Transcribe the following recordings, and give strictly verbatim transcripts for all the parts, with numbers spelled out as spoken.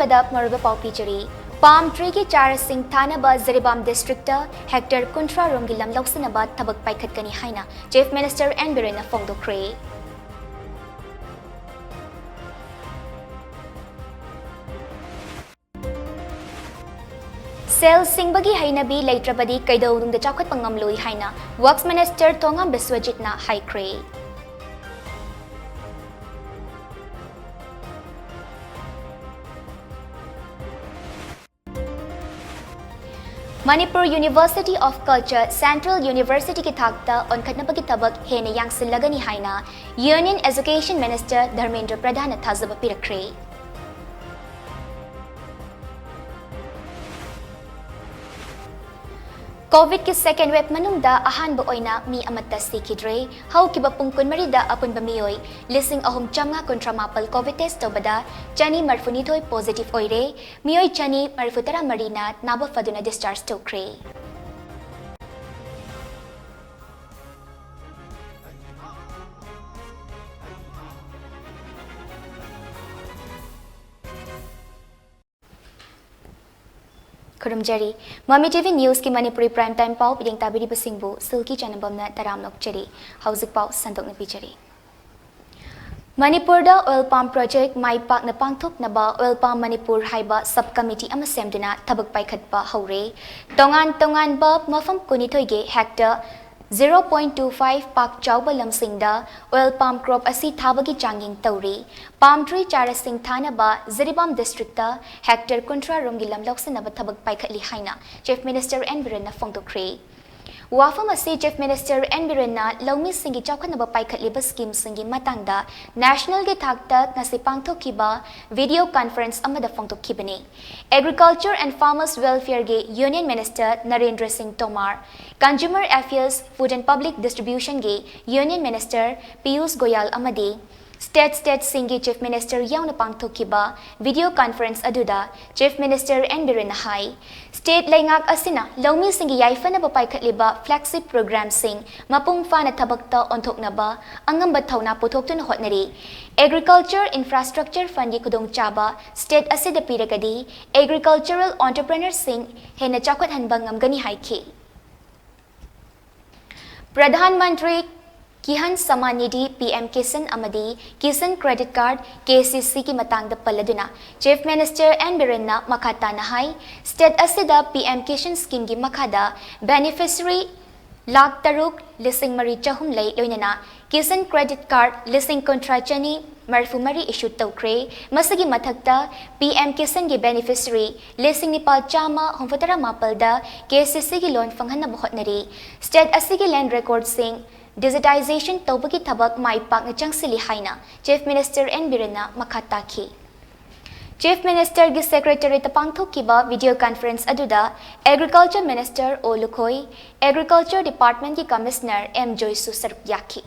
ꯕꯗ ꯃꯔꯨꯑꯣꯏꯕ ꯄꯥꯎ ꯄꯤꯖꯔꯤ꯫ ꯄꯥꯝ ꯇ꯭ꯔꯤꯒꯤ ꯆꯥꯔꯥꯁꯤꯡ ꯊꯥꯅꯕ ꯖꯤꯔꯤꯕꯥꯝ ꯗꯤꯁꯇ꯭ꯔꯤꯛꯇ ꯍꯦꯛꯇꯔ ꯀꯨꯟꯊ꯭ꯔꯥ ꯔꯣꯝꯒꯤ ꯂꯝ ꯂꯧꯁꯤꯟꯅꯕ ꯊꯕꯛ ꯄꯥꯏꯈꯠꯀꯅꯤ ꯍꯥꯏꯅ ꯆꯤꯐ ꯃꯤꯅꯤꯁꯇꯔ ꯑꯦꯟ ꯕꯤꯔꯦꯟꯅ ꯐꯣꯡꯗꯣꯛꯈ꯭ꯔꯦ꯫ ꯁꯦꯜ ꯁꯤꯡꯕꯒꯤ ꯍꯩꯅꯕꯤ ꯂꯩꯇ꯭ꯔꯕꯗꯤ ꯀꯩꯗꯧꯅꯨꯡꯗ ꯆꯥꯎꯈꯠꯄ ꯉꯝꯂꯣꯏ ꯍꯥꯏꯅ ꯋꯥꯛꯁ ꯃꯤꯅꯤꯁꯇꯔ ꯊꯣꯉꯥꯝ ꯕꯤꯁ꯭ꯋꯖꯤꯠꯅ ꯍꯥꯏꯈ꯭ꯔꯦ꯫ Manipur University of Culture Central Universityꯒꯤ ꯊꯥꯛꯇ ꯑꯣꯟꯈꯠꯅꯕꯒꯤ ꯊꯕꯛ ꯍꯦꯟꯅ ꯌꯥꯡꯁꯤꯜꯂꯒꯅꯤ ꯍꯥꯏꯅ Union Education Minister ꯙꯔꯃꯦꯟꯗ꯭ꯔ ꯄ꯭ꯔꯙꯥꯟꯅ ꯊꯥꯖꯕ ꯄꯤꯔꯛꯈ꯭ꯔꯦ꯫ ꯀꯣꯚꯤꯗꯀꯤ second wave ꯃꯅꯨꯡꯗ ꯑꯍꯥꯟꯕ ꯑꯣꯏꯅ ꯃꯤ ꯑꯃꯠꯇ ꯁꯤꯈꯤꯗ꯭ꯔꯦ꯫ ꯍꯧꯈꯤꯕ ꯄꯨꯡ ꯀꯨꯟꯃꯔꯤꯗ ꯑꯄꯨꯟꯕ ꯃꯤꯑꯣꯏ ꯂꯤꯁꯤꯡ ꯑꯍꯨꯝ ꯆꯥꯝꯃꯉꯥ ꯀꯨꯟꯊ꯭ꯔꯥ ꯃꯥꯄꯜ ꯀꯣꯚꯤꯗ ꯇꯦꯁ ꯇꯧꯕꯗ ꯆꯅꯤ ꯃꯔꯤꯐꯨꯅꯤꯊꯣꯏ ꯄꯣꯖꯤꯇꯤꯚ ꯑꯣꯏꯔꯦ꯫ ꯃꯤꯑꯣꯏ ꯆꯅꯤ ꯃꯔꯤꯐꯨꯇꯔꯥ ꯃꯔꯤꯅ ꯅꯥꯕ ꯐꯗꯨꯅ ꯗꯤꯁꯆꯥꯔꯖ ꯇꯧꯈ꯭ꯔꯦ꯫ ꯈꯨꯔꯨꯝꯖꯔꯤ꯫ ꯃꯃꯤ ꯇꯤꯚꯤ ꯅ꯭ꯌꯨꯁꯀꯤ ꯃꯅꯤꯄꯨꯔꯤ prime time ꯄꯥꯎ ꯄꯤꯗꯤꯡ ꯇꯥꯕꯤꯔꯤꯕꯁꯤꯡꯕꯨ ꯁꯤꯜꯀꯤ ꯆꯅꯝꯕꯝꯅ ꯇꯔꯥꯝꯅ ꯑꯣꯛꯆꯔꯤ꯫ ꯍꯧꯖꯤꯛ ꯄꯥꯎ ꯁꯟꯗꯣꯛꯅ ꯄꯤꯖꯔꯤ꯫ ꯃꯅꯤꯄꯨꯔꯗ oil palm project ꯃꯥꯏ ꯄꯥꯛꯅ ꯄꯥꯡꯊꯣꯛꯅꯕ Oil Palm Manipur ꯍꯥꯏꯕ sub committee ꯑꯃ ꯁꯦꯝꯗꯨꯅ ꯊꯕꯛ ꯄꯥꯏꯈꯠꯄ ꯍꯧꯔꯦ꯫ ꯇꯣꯉꯥꯟ ꯇꯣꯉꯥꯟꯕ ꯃꯐꯝ ꯀꯨꯟꯅꯤꯊꯣꯏꯒꯤ hectare zero point two five ꯄꯥꯛ ꯆꯥꯎꯕ ꯂꯝꯁꯤꯡꯗ oil palm crop ꯑꯁꯤ ꯊꯥꯕꯒꯤ ꯆꯥꯡꯌꯦꯡ ꯇꯧꯔꯤ꯫ Palm tree ꯆꯥꯔꯥꯁꯤꯡ ꯊꯥꯅꯕ ꯖꯤꯔꯤꯕꯥꯝ ꯗꯤꯁꯇ꯭ꯔꯤꯛꯇ ꯍꯦꯛꯇꯔ ꯀꯨꯟꯊ꯭ꯔꯥ ꯔꯣꯝꯒꯤ ꯂꯝ ꯂꯧꯁꯤꯟꯅꯕ ꯊꯕꯛ ꯄꯥꯏꯈꯠꯂꯤ ꯍꯥꯏꯅ ꯆꯤꯐ ꯃꯤꯅꯤꯁꯇꯔ ꯑꯦꯟ ꯕꯤꯔꯦꯟꯅ ꯐꯣꯡꯗꯣꯛꯈ꯭ꯔꯦ꯫ ꯋꯥꯐꯝ ꯑꯁꯤ ꯆꯤꯐ ꯃꯤꯅꯤꯁꯇꯔ ꯑꯦꯟ ꯕꯤꯔꯦꯟꯅ ꯂꯧꯃꯤꯁꯤꯡꯒꯤ ꯆꯥꯎꯈꯠꯅꯕ ꯄꯥꯏꯈꯠꯂꯤꯕ ꯁ꯭ꯀꯤꯝꯁꯤꯡꯒꯤ ꯃꯇꯥꯡꯗ ꯅꯦꯁꯅꯦꯜꯒꯤ ꯊꯥꯛꯇ ꯉꯁꯤ ꯄꯥꯡꯊꯣꯛꯈꯤꯕ ꯚꯤꯗꯤꯑꯣ ꯀꯟꯐꯔꯦꯟꯁ ꯑꯃꯗ ꯐꯣꯡꯗꯣꯛꯈꯤꯕꯅꯤ꯫ Agriculture and Farmers Welfareꯒꯤ union minister Narendra Singh Tomar, Consumer Affairs, Food and Public Distributionꯒꯤ ꯌꯨꯅꯤꯌꯟ ꯃꯤꯅꯤꯁꯇꯔ ꯄꯤꯌꯨꯁ ꯒꯣꯌꯥꯜ ꯑꯃꯗꯤ State statesꯁꯤꯡꯒꯤ Chief Minister ꯌꯥꯎꯅ ꯄꯥꯡꯊꯣꯛꯈꯤꯕ video conference ꯑꯗꯨꯗ Chief Minister N. Birenꯅ ꯍꯥꯏ, state ꯂꯩꯉꯥꯛ ꯑꯁꯤꯅ ꯂꯧꯃꯤꯁꯤꯡꯒꯤ ꯌꯥꯏꯐꯅꯕ ꯄꯥꯏꯈꯠꯂꯤꯕ flagship programmeꯁꯤꯡ ꯃꯄꯨꯡ ꯐꯥꯅ ꯊꯕꯛꯇ ꯑꯣꯟꯊꯣꯛꯅꯕ ꯑꯉꯝꯕ ꯊꯧꯅꯥ ꯄꯨꯊꯣꯛꯇꯨꯅ ꯍꯣꯠꯅꯔꯤ꯫ Agriculture Infrastructure Fundꯀꯤ ꯈꯨꯗꯣꯡꯆꯥꯕ state ꯑꯁꯤꯗ ꯄꯤꯔꯒꯗꯤ agricultural entrepreneurꯁꯤꯡ ꯍꯦꯟꯅ ꯆꯥꯎꯈꯠꯍꯟꯕ ꯉꯝꯒꯅꯤ ꯍꯥꯏꯈꯤ꯫ pradhan mantri kisan samman nidhi, P M Kisan ꯑꯃꯗꯤ Kisan Credit Card, K C Cꯒꯤ ꯃꯇꯥꯡꯗ ꯄꯜꯂꯗꯨꯅ Chief Minister N. Birenꯅ ꯃꯈꯥ ꯇꯥꯅ ꯍꯥꯏ, state ꯑꯁꯤꯗ P M Kisan Schemeꯒꯤ ꯃꯈꯥꯗ beneficiary ꯂꯥꯈ ꯇꯔꯨꯛ ꯂꯤꯁꯤꯡ ꯃꯔꯤ ꯆꯍꯨꯝ ꯂꯩ, ꯂꯣꯏꯅꯅ Kisan Credit Card ꯂꯤꯁꯤꯡ ꯀꯨꯟꯊ꯭ꯔꯥ ꯆꯅꯤ ꯃꯔꯤꯐꯨ ꯃꯔꯤ issue ꯇꯧꯈ꯭ꯔꯦ꯫ ꯃꯁꯤꯒꯤ ꯃꯊꯛꯇ P M Kisanꯒꯤ beneficiary ꯂꯤꯁꯤꯡ ꯅꯤꯄꯥꯜ ꯆꯥꯝꯃ ꯍꯨꯝꯐꯨꯇꯔꯥ ꯃꯥꯄꯜꯗ K C Cꯒꯤ loan ꯐꯪꯍꯟꯅꯕ ꯍꯣꯠꯅꯔꯤ꯫ State ꯑꯁꯤꯒꯤ land recordꯁꯤꯡ digitization ꯇꯧꯕꯒꯤ ꯊꯕꯛ ꯃꯥꯏ ꯄꯥꯛꯅ ꯆꯪꯁꯤꯜꯂꯤ ꯍꯥꯏꯅ Chief Minister N. Birenꯅ ꯃꯈꯥ ꯇꯥꯈꯤ꯫ Chief Ministerꯒꯤ Secretariatꯇ ꯄꯥꯡꯊꯣꯛꯈꯤꯕ video conference ꯑꯗꯨꯗ Agriculture Minister O. Lukhoi, Agriculture Departmentꯀꯤ Commissioner M. Joyceꯁꯨ ꯁꯔꯨꯛ ꯌꯥꯈꯤ꯫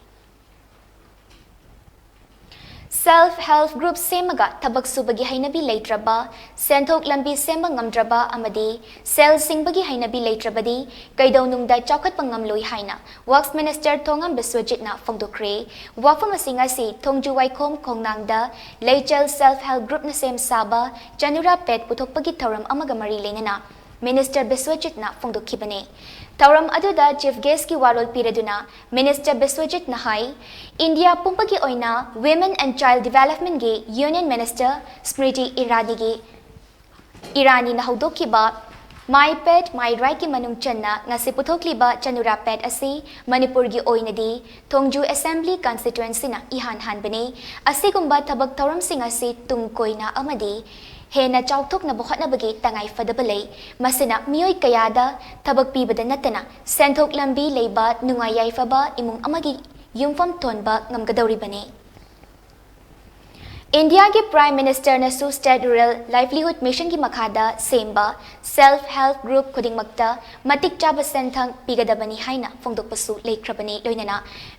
Self help group ꯁꯦꯝꯃꯒ ꯊꯕꯛ ꯁꯨꯕꯒꯤ ꯍꯩꯅꯕꯤ ꯂꯩꯇ꯭ꯔꯕ, ꯁꯦꯟꯊꯣꯛ ꯂꯝꯕꯤ ꯁꯦꯝꯕ ꯉꯝꯗ꯭ꯔꯕ ꯑꯃꯗꯤ ꯁꯦꯜ ꯁꯤꯡꯕꯒꯤ ꯍꯩꯅꯕꯤ ꯂꯩꯇ꯭ꯔꯕꯗꯤ ꯀꯩꯗꯧꯅꯨꯡꯗ ꯆꯥꯎꯈꯠꯄ ꯉꯝꯂꯣꯏ ꯍꯥꯏꯅ Works Minister ꯊꯣꯉꯥꯝ ꯕꯤꯁ꯭ꯋꯖꯤꯠꯅ ꯐꯣꯡꯗꯣꯛꯈ꯭ꯔꯦ꯫ ꯋꯥꯐꯝ ꯑꯁꯤꯡ ꯑꯁꯤ ꯊꯣꯡꯖꯨ ꯋꯥꯏꯈꯣꯝ ꯈꯣꯡꯅꯥꯡꯗ ꯂꯩꯆꯦꯜ Self Help Groupꯅ ꯁꯦꯝ ꯁꯥꯕ ꯆꯅꯨꯔꯥ pad ꯄꯨꯊꯣꯛꯄꯒꯤ ꯊꯧꯔꯝ ꯑꯃꯒ ꯃꯔꯤ ꯂꯩꯅꯅ Minister ꯕꯤꯁ꯭ꯋꯖꯤꯠꯅ ꯐꯣꯡꯗꯣꯛꯈꯤꯕꯅꯤ꯫ ꯊꯧꯔꯝ ꯑꯗꯨꯗ Chief Guestꯀꯤ ꯋꯥꯔꯣꯜ ꯄꯤꯔꯗꯨꯅ Minister ꯕꯤꯁ꯭ꯋꯖꯤꯠꯅ ꯍꯥꯏ, ꯏꯟꯗꯤꯌꯥ ꯄꯨꯝꯕꯒꯤ ꯑꯣꯏꯅ Women and Child Developmentꯀꯤ Union Minister ꯁ꯭ꯃ꯭ꯔꯤꯇꯤ ꯏꯔꯥꯅꯤꯒꯤ, ꯏꯔꯥꯅꯤꯅ ꯍꯧꯗꯣꯛꯈꯤꯕ My Pad My Rightꯀꯤ ꯃꯅꯨꯡ ꯆꯟꯅ ꯉꯁꯤ ꯄꯨꯊꯣꯛꯂꯤꯕ ꯆꯅꯨꯔꯥ pad ꯑꯁꯤ ꯃꯅꯤꯄꯨꯔꯒꯤ ꯑꯣꯏꯅꯗꯤ ꯊꯣꯡꯖꯨ Assembly Constituencyꯅ ꯏꯍꯥꯟ ꯍꯥꯟꯕꯅꯤ꯫ ꯑꯁꯤꯒꯨꯝꯕ ꯊꯕꯛ ꯊꯧꯔꯝꯁꯤꯡ ꯑꯁꯤ ꯇꯨꯡ ꯀꯣꯏꯅ ꯑꯃꯗꯤ ꯍꯦꯟꯅ ꯆꯥꯎꯊꯣꯛꯅꯕ ꯍꯣꯠꯅꯕꯒꯤ ꯇꯉꯥꯏ ꯐꯗꯕ ꯂꯩ꯫ ꯃꯁꯤꯅ ꯃꯤꯑꯣꯏ ꯀꯌꯥꯗ ꯊꯕꯛ ꯄꯤꯕꯗ ꯅꯠꯇꯅ ꯁꯦꯟꯊꯣꯛ ꯂꯝꯕꯤ ꯂꯩꯕ ꯅꯨꯡꯉꯥꯏ ꯌꯥꯏꯐꯕ ꯏꯃꯨꯡ ꯑꯃꯒꯤ ꯌꯨꯝꯐꯝ ꯊꯣꯟꯕ ꯉꯝꯒꯗꯧꯔꯤꯕꯅꯤ꯫ ꯏꯟꯗꯤꯌꯥꯒꯤ ꯄ꯭ꯔꯥꯏꯝ ꯃꯤꯅꯤꯁꯇꯔꯅꯁꯨ ꯁ꯭ꯇꯦꯠ ꯔꯨꯔꯦꯜ ꯂꯥꯏꯚꯂꯤꯍꯨꯗ ꯃꯤꯁꯟꯒꯤ ꯃꯈꯥꯗ ꯁꯦꯝꯕ ꯁꯦꯜꯐ ꯍꯦꯜꯞ ꯒ꯭ꯔꯨꯞ ꯈꯨꯗꯤꯡꯃꯛꯇ ꯃꯇꯤꯛ ꯆꯥꯕ ꯁꯦꯟꯊꯪ ꯄꯤꯒꯗꯕꯅꯤ ꯍꯥꯏꯅ ꯐꯣꯡꯗꯣꯛꯄꯁꯨ ꯂꯩꯈ꯭ꯔꯕꯅꯤ꯫ ꯂꯣꯏꯅꯅ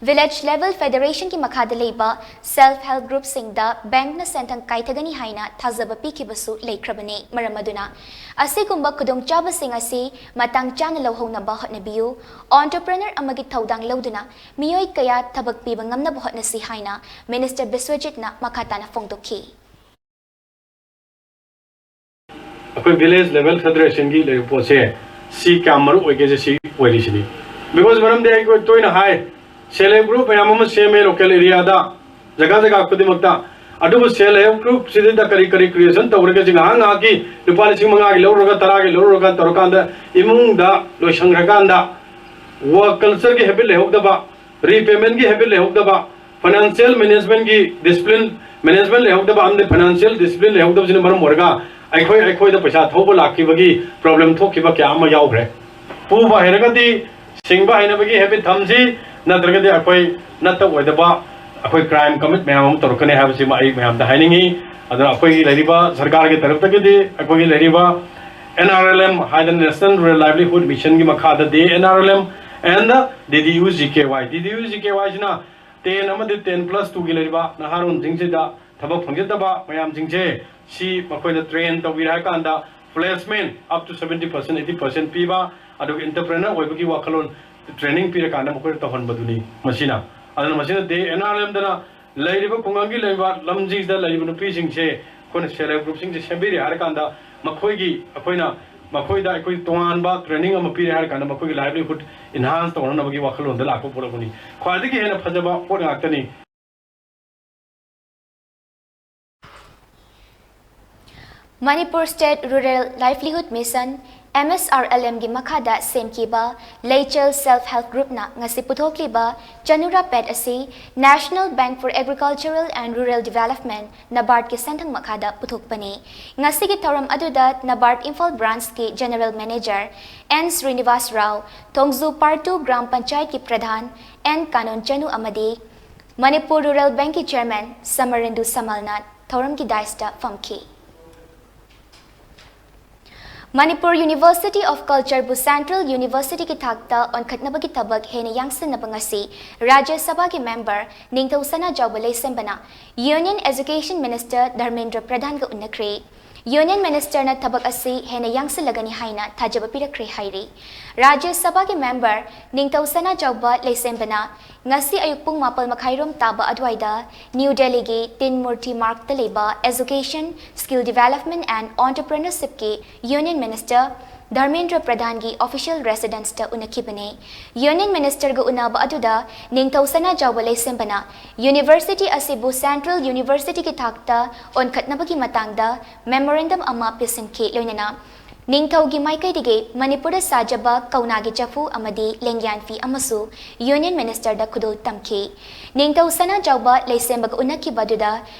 ꯚꯤꯂꯦꯖ ꯂꯦꯚꯦꯜ ꯐꯦꯗꯔꯦꯁꯟꯒꯤ ꯃꯈꯥꯗ ꯂꯩꯕ ꯁꯦꯜꯐ ꯍꯦꯜꯞ ꯒ꯭ꯔꯨꯞꯁꯤꯡꯗ ꯕꯦꯡꯛꯅ ꯁꯦꯟꯊꯪ ꯀꯥꯏꯊꯒꯅꯤ ꯍꯥꯏꯅ ꯊꯥꯖꯕ ꯄꯤꯈꯤꯕꯁꯨ ꯂꯩꯈ꯭ꯔꯕꯅꯤ꯫ ꯃꯔꯝ ꯑꯗꯨꯅ ꯑꯁꯤꯒꯨꯝꯕ ꯈꯨꯗꯣꯡꯆꯥꯕꯁꯤꯡ ꯑꯁꯤ ꯃꯇꯥꯡ ꯆꯥꯅ ꯂꯧꯍꯧꯅꯕ ꯍꯣꯠꯅꯕꯤꯌꯨ꯫ ꯑꯣꯟꯇꯔꯄ꯭ꯔꯦꯅꯔ ꯑꯃꯒꯤ ꯊꯧꯗꯥꯡ ꯂꯧꯗꯨꯅ ꯃꯤꯑꯣꯏ ꯀꯌꯥ ꯊꯕꯛ ꯄꯤꯕ ꯉꯝꯅꯕ ꯍꯣꯠꯅꯁꯤ ꯍꯥꯏꯅ ꯃꯤꯅꯤꯁꯇꯔ ꯕꯤꯁ꯭ꯋꯖꯤꯠꯅ ꯃꯈꯥ ꯇꯥꯅ ꯐꯣꯡꯗꯣꯛꯈꯤ꯫ ꯑꯩꯈꯣꯏ ꯚꯤꯂꯦꯖ ꯂꯦꯚꯦꯜ ꯐꯦꯗꯔꯦꯁꯟꯒꯤ ꯂꯩꯔꯤꯕ ꯄꯣꯠꯁꯦ ꯁꯤ ꯀꯌꯥꯝ ꯃꯔꯨ ꯑꯣꯏꯒꯦꯁꯦ ꯁꯤ ꯑꯣꯏꯔꯤꯁꯤꯅꯤ꯫ ꯕꯤꯀꯣꯖ ꯃꯔꯝꯗꯤ ꯑꯩꯈꯣꯏ ꯇꯣꯏꯅ ꯍꯥꯏ, ꯁꯦꯜꯐ ꯍꯦꯜꯞ ꯒ꯭ꯔꯨꯞ ꯃꯌꯥꯝ ꯑꯃ ꯁꯦꯝꯃꯦ ꯂꯣꯀꯦꯜ ꯑꯦꯔꯤꯌꯥꯗ, ꯖꯒꯥ ꯖꯒꯥ ꯈꯨꯗꯤꯡꯃꯛꯇ꯫ ꯑꯗꯨꯕꯨ ꯁꯦꯜꯐ ꯍꯦꯜꯞ ꯒ꯭ꯔꯨꯞꯁꯤꯗ ꯀꯔꯤ ꯀꯔꯤ ꯀ꯭ꯔꯤꯌꯦꯁꯟ ꯇꯧꯔꯒ ꯁꯤ ꯉꯥꯏꯍꯥꯛ ꯉꯥꯏꯍꯥꯛꯀꯤ ꯂꯨꯄꯥ ꯂꯤꯁꯤꯡ ꯃꯉꯥꯒꯤ ꯂꯧꯔꯨꯔꯒ, ꯇꯔꯥꯒꯤ ꯂꯧꯔꯨꯔꯒ ꯇꯧꯔꯀꯥꯟꯗ ꯏꯃꯨꯡꯗ ꯂꯣꯏꯁꯟꯈ꯭ꯔꯀꯥꯟꯗ ꯋꯥꯔꯛ ꯀꯜꯆꯔꯒꯤ ꯍꯦꯕꯤꯠ ꯂꯩꯍꯧꯗꯕ, ꯔꯤꯄꯦꯃꯦꯟꯒꯤ ꯍꯦꯕꯤꯠ ꯂꯩꯍꯧꯗꯕ, ꯐꯥꯏꯅꯥꯟꯁꯤꯌꯦꯜ ꯃꯦꯅꯦꯖꯃꯦꯟꯒꯤ ꯗꯤꯁꯤꯄ꯭ꯂꯤꯟ, ꯃꯦꯅꯦꯖꯃꯦꯟ ꯂꯩꯍꯧꯗꯕ ꯑꯃꯗꯤ ꯐꯥꯏꯅꯥꯟꯁꯤꯌꯦꯜ ꯗꯤꯁꯤꯄ꯭ꯂꯤꯟ ꯂꯩꯍꯧꯗꯕꯁꯤꯅ ꯃꯔꯝ ꯑꯣꯏꯔꯒ ꯑꯩꯈꯣꯏ ꯑꯩꯈꯣꯏꯗ ꯄꯩꯁꯥ ꯊꯧꯕ ꯂꯥꯛꯈꯤꯕꯒꯤ ꯄ꯭ꯔꯣꯕ꯭ꯂꯦꯝ ꯊꯣꯛꯈꯤꯕ ꯀꯌꯥ ꯑꯃ ꯌꯥꯎꯈ꯭ꯔꯦ꯫ ꯄꯨꯕ ꯍꯩꯔꯒꯗꯤ ꯁꯤꯡꯕ ꯍꯩꯅꯕꯒꯤ ꯍꯦꯕꯤꯠ ꯊꯝꯁꯤ, ꯅꯠꯇ꯭ꯔꯒꯗꯤ ꯑꯩꯈꯣꯏ ꯅꯠꯇ ꯑꯣꯏꯗꯕ ꯑꯩꯈꯣꯏ ꯀ꯭ꯔꯥꯏꯝ ꯀꯃꯤꯠ ꯃꯌꯥꯝ ꯑꯃ ꯇꯧꯔꯛꯀꯅꯤ ꯍꯥꯏꯕꯁꯤꯃ ꯑꯩ ꯃꯌꯥꯝꯗ ꯍꯥꯏꯅꯤꯡꯉꯤ꯫ ꯑꯗꯨꯅ ꯑꯩꯈꯣꯏꯒꯤ ꯂꯩꯔꯤꯕ ꯁꯔꯀꯥꯔꯒꯤ ꯇꯔꯞꯇꯒꯤꯗꯤ ꯑꯩꯈꯣꯏꯒꯤ ꯂꯩꯔꯤꯕ ꯑꯦꯟ ꯑꯥꯔ ꯑꯦꯜ ꯑꯦꯝ ꯍꯥꯏꯗꯅ National Rural Livelihood Mission ꯒꯤ ꯃꯈꯥꯗ D N R L M and D D U G K Y, D D U G K ꯋꯥꯏꯁꯤꯅ ꯇꯦꯟ ꯑꯃꯗꯤ ꯇꯦꯟ ꯄ꯭ꯂꯁ ꯇꯨꯒꯤ ꯂꯩꯔꯤꯕ ꯅꯍꯥꯔꯣꯟꯁꯤꯡꯁꯤꯗ ꯊꯕꯛ ꯐꯪꯖꯗꯕ ꯃꯌꯥꯝꯁꯤꯡꯁꯦ ꯁꯤ ꯃꯈꯣꯏꯗ ꯇ꯭ꯔꯦꯟ ꯇꯧꯕꯤꯔꯦ ꯍꯥꯏ ꯀꯥꯟꯗ placement up to seventy percent, eighty percent ꯄꯤꯕ, ꯑꯗꯨꯒ ꯑꯦꯟꯇꯔꯄ꯭ꯔꯦꯅꯔ ꯑꯣꯏꯕꯒꯤ ꯋꯥꯈꯜꯂꯣꯟ ꯇ꯭ꯔꯦꯅꯤꯡ ꯄꯤꯔꯀꯥꯟꯗ ꯃꯈꯣꯏꯗ ꯇꯧꯍꯟꯕꯗꯨꯅꯤ ꯃꯁꯤꯅ꯫ ꯑꯗꯨꯅ ꯃꯁꯤꯅ ꯗꯤ ꯑꯦꯟ ꯑꯥꯔ ꯑꯦꯜ ꯑꯦꯝꯗꯅ ꯂꯩꯔꯤꯕ ꯈꯨꯡꯒꯪꯒꯤ ꯂꯩꯕ ꯂꯝꯁꯤꯡꯁꯤꯗ ꯂꯩꯔꯤꯕ ꯅꯨꯄꯤꯁꯤꯡꯁꯦ ꯑꯩꯈꯣꯏꯅ ꯁꯦꯜꯐ ꯍꯦꯜꯞ ꯒ꯭ꯔꯨꯞꯁꯤꯡꯁꯦ ꯁꯦꯝꯕꯤꯔꯦ ꯍꯥꯏꯔꯀꯥꯟꯗ ꯃꯈꯣꯏꯒꯤ ꯑꯩꯈꯣꯏꯅ ꯃꯈꯣꯏꯗ ꯑꯩꯈꯣꯏ ꯇꯣꯉꯥꯟꯕ ꯇ꯭ꯔꯦꯅꯤꯡ ꯑꯃ ꯄꯤꯔꯦ ꯍꯥꯏꯔꯀꯥꯟꯗ ꯃꯈꯣꯏꯒꯤ ꯂꯥꯏꯚꯂꯤꯍꯨꯗ ꯏꯟꯍꯥꯟꯁ ꯇꯧꯅꯅꯕꯒꯤ ꯋꯥꯈꯜꯂꯣꯟꯗ ꯂꯥꯛꯄ ꯄꯣꯠ ꯑꯃꯅꯤ꯫ ꯈ꯭ꯋꯥꯏꯗꯒꯤ ꯍꯦꯟꯅ ꯐꯖꯕ ꯄꯣꯠ ꯉꯥꯛꯇꯅꯤ꯫ Manipur state rural livelihood mission, M S R L ꯑꯦꯝꯒꯤ ꯃꯈꯥꯗ ꯁꯦꯝꯈꯤꯕ ꯂꯩꯆꯦꯜ ꯁꯦꯜꯐ ꯍꯦꯜꯞ ꯒ꯭ꯔꯨꯞꯅ ꯉꯁꯤ ꯄꯨꯊꯣꯛꯂꯤꯕ ꯆꯅꯨꯔꯥ ꯄꯦꯠ ꯑꯁꯤ National Bank for Agricultural and Rural Development, ꯅꯕꯥꯔꯗꯀꯤ ꯁꯦꯟꯊꯪ ꯃꯈꯥꯗ ꯄꯨꯊꯣꯛꯄꯅꯤ꯫ ꯉꯁꯤꯒꯤ ꯊꯧꯔꯝ ꯑꯗꯨꯗ ꯅꯕꯥꯔꯗ ꯏꯝꯐꯥꯜ ꯕ꯭ꯔꯥꯟꯆꯀꯤ general manager N Srinivas Rao, Thongju part two gram ꯄꯟꯆꯥꯌꯠꯀꯤ ꯄ꯭ꯔꯙꯥꯟ ꯑꯦꯟ ꯀꯥꯅꯣꯟ ꯆꯅꯨ ꯑꯃꯗꯤ ꯃꯅꯤꯄꯨꯔ ꯔꯨꯔꯦꯜ ꯕꯦꯡꯛꯀꯤ ꯆꯦꯌꯔꯃꯦꯟ ꯁꯃꯔꯦꯟꯗꯨ ꯁꯃꯜꯅ ꯊꯧꯔꯝꯒꯤ ꯗꯥꯏꯁꯇ ꯐꯝꯈꯤ꯫ ꯃꯅꯤꯄꯨꯔ University of Cultureꯕꯨ Central Universityꯒꯤ ꯊꯥꯛꯇ ꯑꯣꯟꯈꯠꯅꯕꯒꯤ ꯊꯕꯛ ꯍꯦꯟꯅ ꯌꯥꯡꯁꯤꯟꯅꯕ ꯉꯁꯤ ꯔꯥꯖ꯭ꯌ ꯁꯚꯥꯒꯤ ꯃꯦꯝꯕꯔ ꯅꯤꯡꯊꯧ ꯁꯅꯥꯖꯥꯎꯕ ꯂꯩꯁꯦꯝꯕꯅ Union Education Minister Dharmendra ꯄ꯭ꯔꯙꯥꯟꯒ ꯎꯟꯅꯈ꯭ꯔꯦ꯫ Union Ministerꯅ ꯊꯕꯛ ꯑꯁꯤ ꯍꯦꯟꯅ ꯌꯥꯡꯁꯤꯜꯂꯒꯅꯤ ꯍꯥꯏꯅ ꯊꯥꯖꯕ ꯄꯤꯔꯛꯈ꯭ꯔꯦ ꯍꯥꯏꯔꯤ꯫ ꯔꯥꯖ꯭ꯌ ꯁꯚꯥꯒꯤ ꯃꯦꯝꯕꯔ ꯅꯤꯡꯊꯧ ꯁꯅꯥꯖꯥꯎꯕ ꯂꯩꯁꯦꯝꯕꯅ ꯉꯁꯤ ꯑꯌꯨꯛ ꯄꯨꯡ ꯃꯥꯄꯜ ꯃꯈꯥꯏꯔꯣꯝ ꯇꯥꯕ ꯑꯗꯨꯋꯥꯏꯗ ꯅ꯭ꯌꯨ ꯗꯦꯜꯂꯤꯒꯤ ꯇꯤꯟ ꯃꯨꯔꯇꯤ ꯃꯥꯔꯛꯇ ꯂꯩꯕ Education, Skill Development and Entrepreneurshipꯀꯤ Union Minister Dharmendra ꯄ꯭ꯔꯙꯥꯟꯒꯤ official residenceꯇ ꯎꯅꯈꯤꯕꯅꯤ꯫ Union Ministerꯒ ꯎꯅꯕ ꯑꯗꯨꯗ ꯅꯤꯡꯊꯧ ꯁꯅꯥꯖꯥꯎꯕ ꯂꯩꯁꯦꯝꯕꯅ University ꯑꯁꯤꯕꯨ Central Universityꯒꯤ ꯊꯥꯛꯇ ꯑꯣꯟꯈꯠꯅꯕꯒꯤ ꯃꯇꯥꯡꯗ memorandum ꯑꯃ ꯄꯤꯁꯤꯟꯈꯤ꯫ ꯂꯣꯏꯅꯅ ꯅꯤꯡꯊꯧꯒꯤ ꯃꯥꯏꯀꯩꯗꯒꯤ ꯃꯅꯤꯄꯨꯔꯗ ꯁꯥꯖꯕ ꯀꯧꯅꯥꯒꯤ ꯆꯐꯨ ꯑꯃꯗꯤ ꯂꯦꯡꯌꯥꯟ ꯐꯤ ꯑꯃꯁꯨ Union Ministerꯗ ꯈꯨꯗꯣꯜ ꯇꯝꯈꯤ꯫ ꯅꯤꯡꯊꯧ ꯁꯅꯥꯖꯥꯎꯕ ꯂꯩꯁꯦꯝꯕꯒ ꯎꯅꯈꯤꯕ ꯑꯗꯨꯗ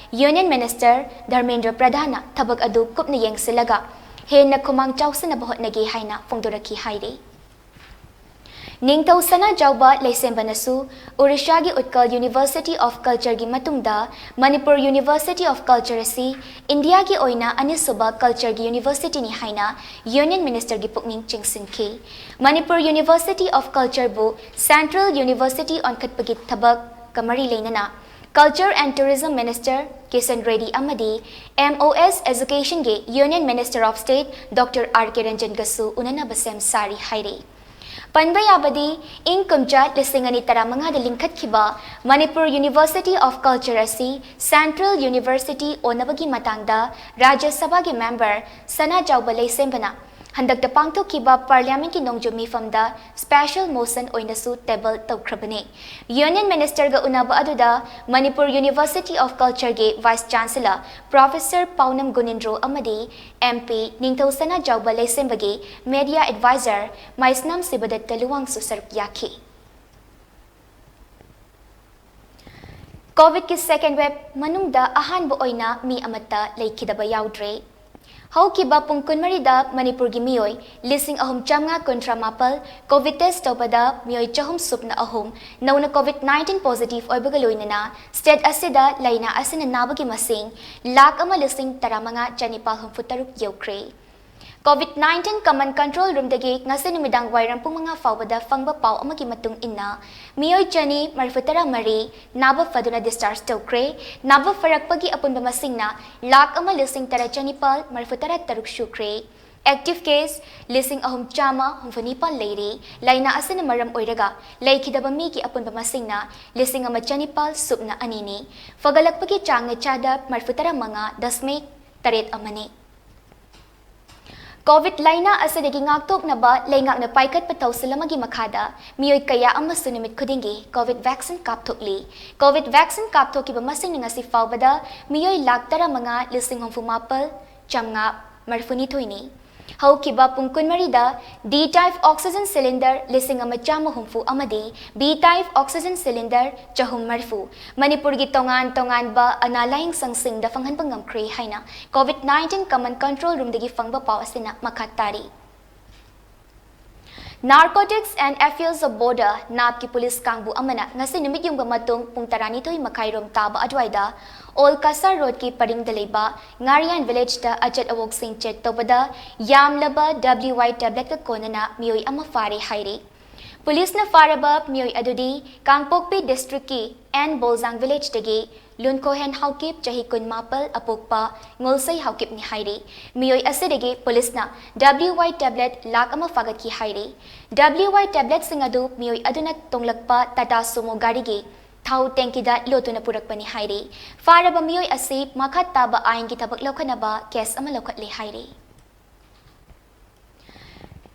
Union Minister ꯙꯔꯃꯦꯟꯗ꯭ꯔ ꯄ꯭ꯔꯙꯥꯟꯅ ꯊꯕꯛ ꯑꯗꯨ ꯀꯨꯞꯅ ꯌꯦꯡꯁꯤꯜꯂꯒ ꯍꯦꯟꯅ ꯈꯨꯃꯥꯡ ꯆꯥꯎꯁꯤꯟꯅꯕ ꯍꯣꯠꯅꯒꯦ ꯍꯥꯏꯅ ꯐꯣꯡꯗꯣꯔꯛꯈꯤ ꯍꯥꯏꯔꯤ꯫ ꯅꯤꯡꯊꯧ ꯁꯅꯥꯖꯥꯎꯕ ꯂꯩꯁꯦꯝꯕꯅꯁꯨ ꯑꯣꯔꯤꯁꯥꯒꯤ ꯎꯠꯀꯜ University of Cultureꯒꯤ ꯃꯇꯨꯡꯗ ꯃꯅꯤꯄꯨꯔ University of Culture ꯑꯁꯤ ꯏꯟꯗꯤꯌꯥꯒꯤ ꯑꯣꯏꯅ ꯑꯅꯤꯁꯨꯕ cultureꯒꯤ universityꯅꯤ ꯍꯥꯏꯅ Union Ministerꯒꯤ ꯄꯨꯛꯅꯤꯡ ꯆꯤꯡꯁꯤꯟꯈꯤ꯫ Manipur University of Cultureꯕꯨ Central University ꯑꯣꯟꯈꯠꯄꯒꯤ ꯊꯕꯛꯀ ꯃꯔꯤ ꯂꯩꯅꯅ Culture and Tourism Minister Kishan Reddy ꯑꯃꯗꯤ MoS Educationꯒꯤ Union Minister of State Doctor R K ꯔꯟꯖꯟꯒꯁꯨ ꯎꯅꯅꯕ ꯁꯦꯝ ꯁꯥꯔꯤ ꯍꯥꯏꯔꯤ꯫ ꯄꯟꯕ ꯌꯥꯕꯗꯤ, ꯏꯪ ꯀꯨꯝꯖꯥ ꯂꯤꯁꯤꯡ ꯑꯅꯤ ꯇꯔꯥꯃꯉꯥꯗ ꯂꯤꯡꯈꯠꯈꯤꯕ ꯃꯅꯤꯄꯨꯔ University of Culture ꯑꯁꯤ Central University ꯑꯣꯟꯅꯕꯒꯤ ꯃꯇꯥꯡꯗ ꯔꯥꯖ꯭ꯌ ꯁꯚꯥꯒꯤ ꯃꯦꯝꯕꯔ ꯁꯅꯥꯖꯥꯎꯕ ꯂꯩꯁꯦꯝꯕꯅ ꯍꯟꯗꯛꯇ ꯄꯥꯡꯊꯣꯛꯈꯤꯕ Parliamentꯀꯤ ꯅꯣꯡꯖꯨ ꯃꯤꯐꯝꯗ special motion ꯑꯣꯏꯅꯁꯨ table ꯇꯧꯈ꯭ꯔꯕꯅꯤ꯫ Union Ministerꯒ ꯎꯅꯕ ꯑꯗꯨꯗ Manipur University of Cultureꯒꯤ Vice Chancellor Professor ꯄꯥꯎꯅꯝ ꯒꯨꯅꯤꯟꯗ꯭ꯔꯣ ꯑꯃꯗꯤ MP ꯅꯤꯡꯊꯧ ꯁꯅꯥꯖꯥꯎꯕ ꯂꯩꯁꯦꯝꯕꯒꯤ media advisor ꯃꯩꯁꯅꯥꯝ ꯁꯤꯕꯗꯠꯇ ꯂꯨꯋꯥꯡꯁꯨ ꯁꯔꯨꯛ ꯌꯥꯈꯤ꯫ Covidꯀꯤ second wave ꯃꯅꯨꯡꯗ ꯑꯍꯥꯟꯕ ꯑꯣꯏꯅ ꯃꯤ ꯑꯃꯠꯇ ꯂꯩꯈꯤꯗꯕ ꯌꯥꯎꯗ꯭ꯔꯦ꯫ ꯍꯧꯈꯤꯕ ꯄꯨꯡ ꯀꯨꯟꯃꯔꯤꯗ ꯃꯅꯤꯄꯨꯔꯒꯤ ꯃꯤꯑꯣꯏ ꯂꯤꯁꯤꯡ ꯑꯍꯨꯝ ꯆꯥꯝꯃꯉꯥ ꯀꯨꯟꯊ꯭ꯔꯥ ꯃꯥꯄꯜ COVID test ꯇꯧꯕꯗ ꯃꯤꯑꯣꯏ ꯆꯍꯨꯝ ꯁꯨꯞꯅ ꯑꯍꯨꯝ ꯅꯧꯅ COVID nineteen positive ꯑꯣꯏꯕꯒ ꯂꯣꯏꯅꯅ state ꯑꯁꯤꯗ ꯂꯥꯏꯅꯥ ꯑꯁꯤꯅ ꯅꯥꯕꯒꯤ ꯃꯁꯤꯡ ꯂꯥꯈ ꯑꯃ ꯂꯤꯁꯤꯡ ꯇꯔꯥꯃꯉꯥ ꯆꯅꯤꯄꯥꯜ ꯍꯨꯝꯐꯨ ꯇꯔꯨꯛ ꯌꯧꯈ꯭ꯔꯦ꯫ COVID nineteen common control roomꯗꯒꯤ ꯉꯁꯤ ꯅꯨꯃꯤꯗꯥꯡ ꯋꯥꯏꯔꯝ ꯄꯨꯡ ꯃꯉꯥ ꯐꯥꯎꯕꯗ ꯐꯪꯕ ꯄꯥꯎ ꯑꯃꯒꯤ ꯃꯇꯨꯡ ꯏꯟꯅ ꯃꯤꯑꯣꯏ ꯆꯅꯤ ꯃꯔꯤꯐꯨ ꯇꯔꯥ ꯃꯔꯤ ꯅꯥꯕ ꯐꯗꯨꯅ discharge ꯇꯧꯈ꯭ꯔꯦ꯫ ꯅꯥꯕ ꯐꯔꯛꯄꯒꯤ ꯑꯄꯨꯟꯕ ꯃꯁꯤꯡꯅ ꯂꯥꯈ ꯑꯃ ꯂꯤꯁꯤꯡ ꯇꯔꯥ ꯆꯅꯤꯄꯥꯜ ꯃꯔꯤꯐꯨ ꯇꯔꯥ ꯇꯔꯨꯛ ꯁꯨꯈ꯭ꯔꯦ꯫ Active case ꯂꯤꯁꯤꯡ ꯑꯍꯨꯝ ꯆꯥꯝꯃ ꯍꯨꯝꯐꯨ ꯅꯤꯄꯥꯜ ꯂꯩꯔꯤ꯫ ꯂꯥꯏꯅꯥ ꯑꯁꯤꯅ ꯃꯔꯝ ꯑꯣꯏꯔꯒ ꯂꯩꯈꯤꯗꯕ ꯃꯤꯒꯤ ꯑꯄꯨꯟꯕ ꯃꯁꯤꯡꯅ ꯂꯤꯁꯤꯡ ꯑꯃ ꯆꯅꯤꯄꯥꯜ ꯁꯨꯞꯅ ꯑꯅꯤꯅꯤ꯫ ꯐꯒꯠꯂꯛꯄꯒꯤ ꯆꯥꯡꯅ ꯆꯥꯗ ꯃꯔꯤꯐꯨ ꯇꯔꯥ ꯃꯉꯥ ꯗꯁꯃꯤꯛ ꯇꯔꯦꯠ ꯑꯃꯅꯤ꯫ COVID ꯂꯥꯏꯅꯥ ꯑꯁꯤꯗꯒꯤ ꯉꯥꯛꯊꯣꯛꯅꯕ ꯂꯩꯉꯥꯛꯅ ꯄꯥꯏꯈꯠꯄ ꯊꯧꯁꯤꯜ ꯑꯃꯒꯤ ꯃꯈꯥꯗ ꯃꯤꯑꯣꯏ ꯀꯌꯥ ꯑꯃꯁꯨ ꯅꯨꯃꯤꯠ ꯈꯨꯗꯤꯡꯒꯤ COVID vaccine ꯀꯥꯞꯊꯣꯛꯂꯤ꯫ COVID vaccine ꯀꯥꯞꯊꯣꯛꯈꯤꯕ ꯃꯁꯤꯡꯅ ꯉꯁꯤ ꯐꯥꯎꯕꯗ ꯃꯤꯑꯣꯏ ꯂꯥꯈ ꯇꯔꯥꯃꯉꯥ ꯂꯤꯁꯤꯡ ꯍꯨꯝꯐꯨ ꯃꯥꯄꯜ ꯆꯥꯝꯃꯉꯥ ꯃꯔꯤꯐꯨꯅꯤꯊꯣꯏꯅꯤ꯫ ꯍꯧꯈꯤꯕ ꯄꯨꯡ ꯀꯨꯟꯃꯔꯤꯗ D type oxygen cylinder ꯂꯤꯁꯤꯡ ꯑꯃ ꯆꯥꯝꯃ ꯍꯨꯝꯐꯨ ꯑꯃꯗꯤ B type oxygen cylinder ꯆꯍꯨꯝ ꯃꯔꯤꯐꯨ ꯃꯅꯤꯄꯨꯔꯒꯤ ꯇꯣꯉꯥꯟ ꯇꯣꯉꯥꯟꯕ ꯑꯅꯥ ꯂꯥꯌꯦꯡꯁꯪꯁꯤꯡꯗ ꯐꯪꯍꯟꯕ ꯉꯝꯈ꯭ꯔꯦ ꯍꯥꯏꯅ COVID nineteen common control roomꯗꯒꯤ ꯐꯪꯕ ꯄꯥꯎ ꯑꯁꯤꯅ ꯃꯈꯥ ꯇꯥꯔꯤ꯫ Narcotics and Affairs of Border, NAB ꯀꯤ ꯄꯨꯂꯤꯁ ꯀꯥꯡꯕꯨ ꯑꯃꯅ ꯉꯁꯤ ꯅꯨꯃꯤꯠ ꯌꯨꯡꯕ ꯃꯇꯨꯡ ꯄꯨꯡ ꯇꯔꯥꯅꯤꯊꯣꯏ ꯃꯈꯥꯏꯔꯣꯝ ꯇꯥꯕ ꯑꯗꯨꯋꯥꯏꯗ Old Kasar Road ꯀꯤ ꯄꯔꯤꯡꯗ ꯂꯩꯕ ꯉꯥꯔꯤꯌꯥꯟ village ꯇ ꯑꯆꯠ ꯑꯋꯣꯛꯁꯤꯡ check ꯇꯧꯕꯗ ꯌꯥꯝꯂꯕ W Y tablet ꯀ ꯀꯣꯟꯅꯅ ꯃꯤꯑꯣꯏ ꯑꯃ ꯐꯥꯔꯦ ꯍꯥꯏꯔꯤ꯫ ꯄꯨꯂꯤꯁꯅ ꯐꯥꯔꯕ ꯃꯤꯑꯣꯏ ꯑꯗꯨꯗꯤ ꯀꯥꯡꯄꯣꯛꯄꯤ district ꯀꯤ N ꯕꯣꯜꯖꯥꯡ village ꯇꯒꯤ ꯂꯨꯟꯈꯣꯍꯦꯟ ꯍꯥꯎꯀꯤꯞ, ꯆꯍꯤ ꯀꯨꯟꯃꯥꯄꯜ, ꯑꯄꯣꯛꯄ ꯉꯣꯜꯁꯩ ꯍꯥꯎꯀꯤꯞꯅꯤ ꯍꯥꯏꯔꯤ꯫ ꯃꯤꯑꯣꯏ ꯑꯁꯤꯗꯒꯤ ꯄꯨꯂꯤꯁꯅ W Y tablet ꯂꯥꯈ ꯑꯃ ꯐꯥꯒꯠꯈꯤ ꯍꯥꯏꯔꯤ꯫ W Y tablet ꯁꯤꯡ ꯑꯗꯨ ꯃꯤꯑꯣꯏ ꯑꯗꯨꯅ ꯇꯣꯡꯂꯛꯄ Tata Sumo ꯒꯥꯔꯤꯒꯤ ꯊꯥꯎ tank ꯗ ꯂꯣꯠꯇꯨꯅ ꯄꯨꯔꯛꯄꯅꯤ ꯍꯥꯏꯔꯤ꯫ ꯐꯥꯔꯕ ꯃꯤꯑꯣꯏ ꯑꯁꯤ ꯃꯈꯥ ꯇꯥꯕ ꯑꯥꯏꯟꯒꯤ ꯊꯕꯛ ꯂꯧꯈꯠꯅꯕ case ꯑꯃ ꯂꯧꯈꯠꯂꯦ ꯍꯥꯏꯔꯤ꯫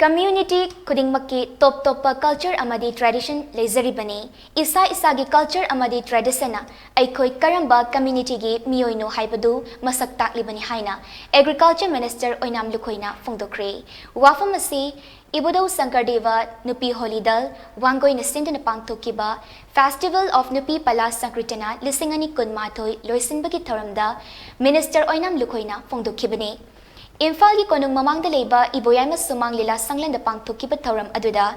Community ꯈꯨꯗꯤꯡꯃꯛꯀꯤ ꯇꯣꯞ ꯇꯣꯞꯄ culture ꯑꯃꯗꯤ tradition ꯂꯩꯖꯔꯤꯕꯅꯤ꯫ ꯏꯁꯥ ꯏꯁꯥꯒꯤ culture ꯑꯃꯗꯤ tradition ꯅ ꯑꯩꯈꯣꯏ ꯀꯔꯝꯕ community ꯒꯤ ꯃꯤꯑꯣꯏꯅꯣ ꯍꯥꯏꯕꯗꯨ ꯃꯁꯛ ꯇꯥꯛꯂꯤꯕꯅꯤ ꯍꯥꯏꯅ Agriculture Minister ꯑꯣꯏꯅꯥꯝ ꯂꯨꯈꯣꯏꯅ ꯐꯣꯡꯗꯣꯛꯈ꯭ꯔꯦ꯫ ꯋꯥꯐꯝ ꯑꯁꯤ ꯏꯕꯨꯙꯧ ꯁꯪꯀꯔꯗꯦꯕ ꯅꯨꯄꯤ ꯍꯣꯂꯤ ꯗꯜ ꯋꯥꯡꯒꯣꯏꯅ ꯁꯤꯟꯗꯨꯅ ꯄꯥꯡꯊꯣꯛꯈꯤꯕ Festival of ꯅꯨꯄꯤ ꯄꯂꯥ ꯁꯪꯀ꯭ꯔꯤꯇꯅ ꯂꯤꯁꯤꯡ ꯑꯅꯤ ꯀꯨꯟꯃꯥꯊꯣꯏ ꯂꯣꯏꯁꯤꯟꯕꯒꯤ ꯊꯧꯔꯝꯗ Minister ꯑꯣꯏꯅꯥꯝ ꯂꯨꯈꯣꯏꯅ ꯐꯣꯡꯗꯣꯛꯈꯤꯕꯅꯤ꯫ ꯏꯝꯐꯥꯜꯒꯤ ꯀꯣꯅꯨꯡ ꯃꯃꯥꯡꯗ ꯂꯩꯕ ꯏꯕꯣꯌꯥꯏꯃ ꯁꯨꯃꯥꯡ ꯂꯤꯂꯥ ꯁꯪꯂꯦꯟꯗ ꯄꯥꯡꯊꯣꯛꯈꯤꯕ ꯊꯧꯔꯝ ꯑꯗꯨꯗ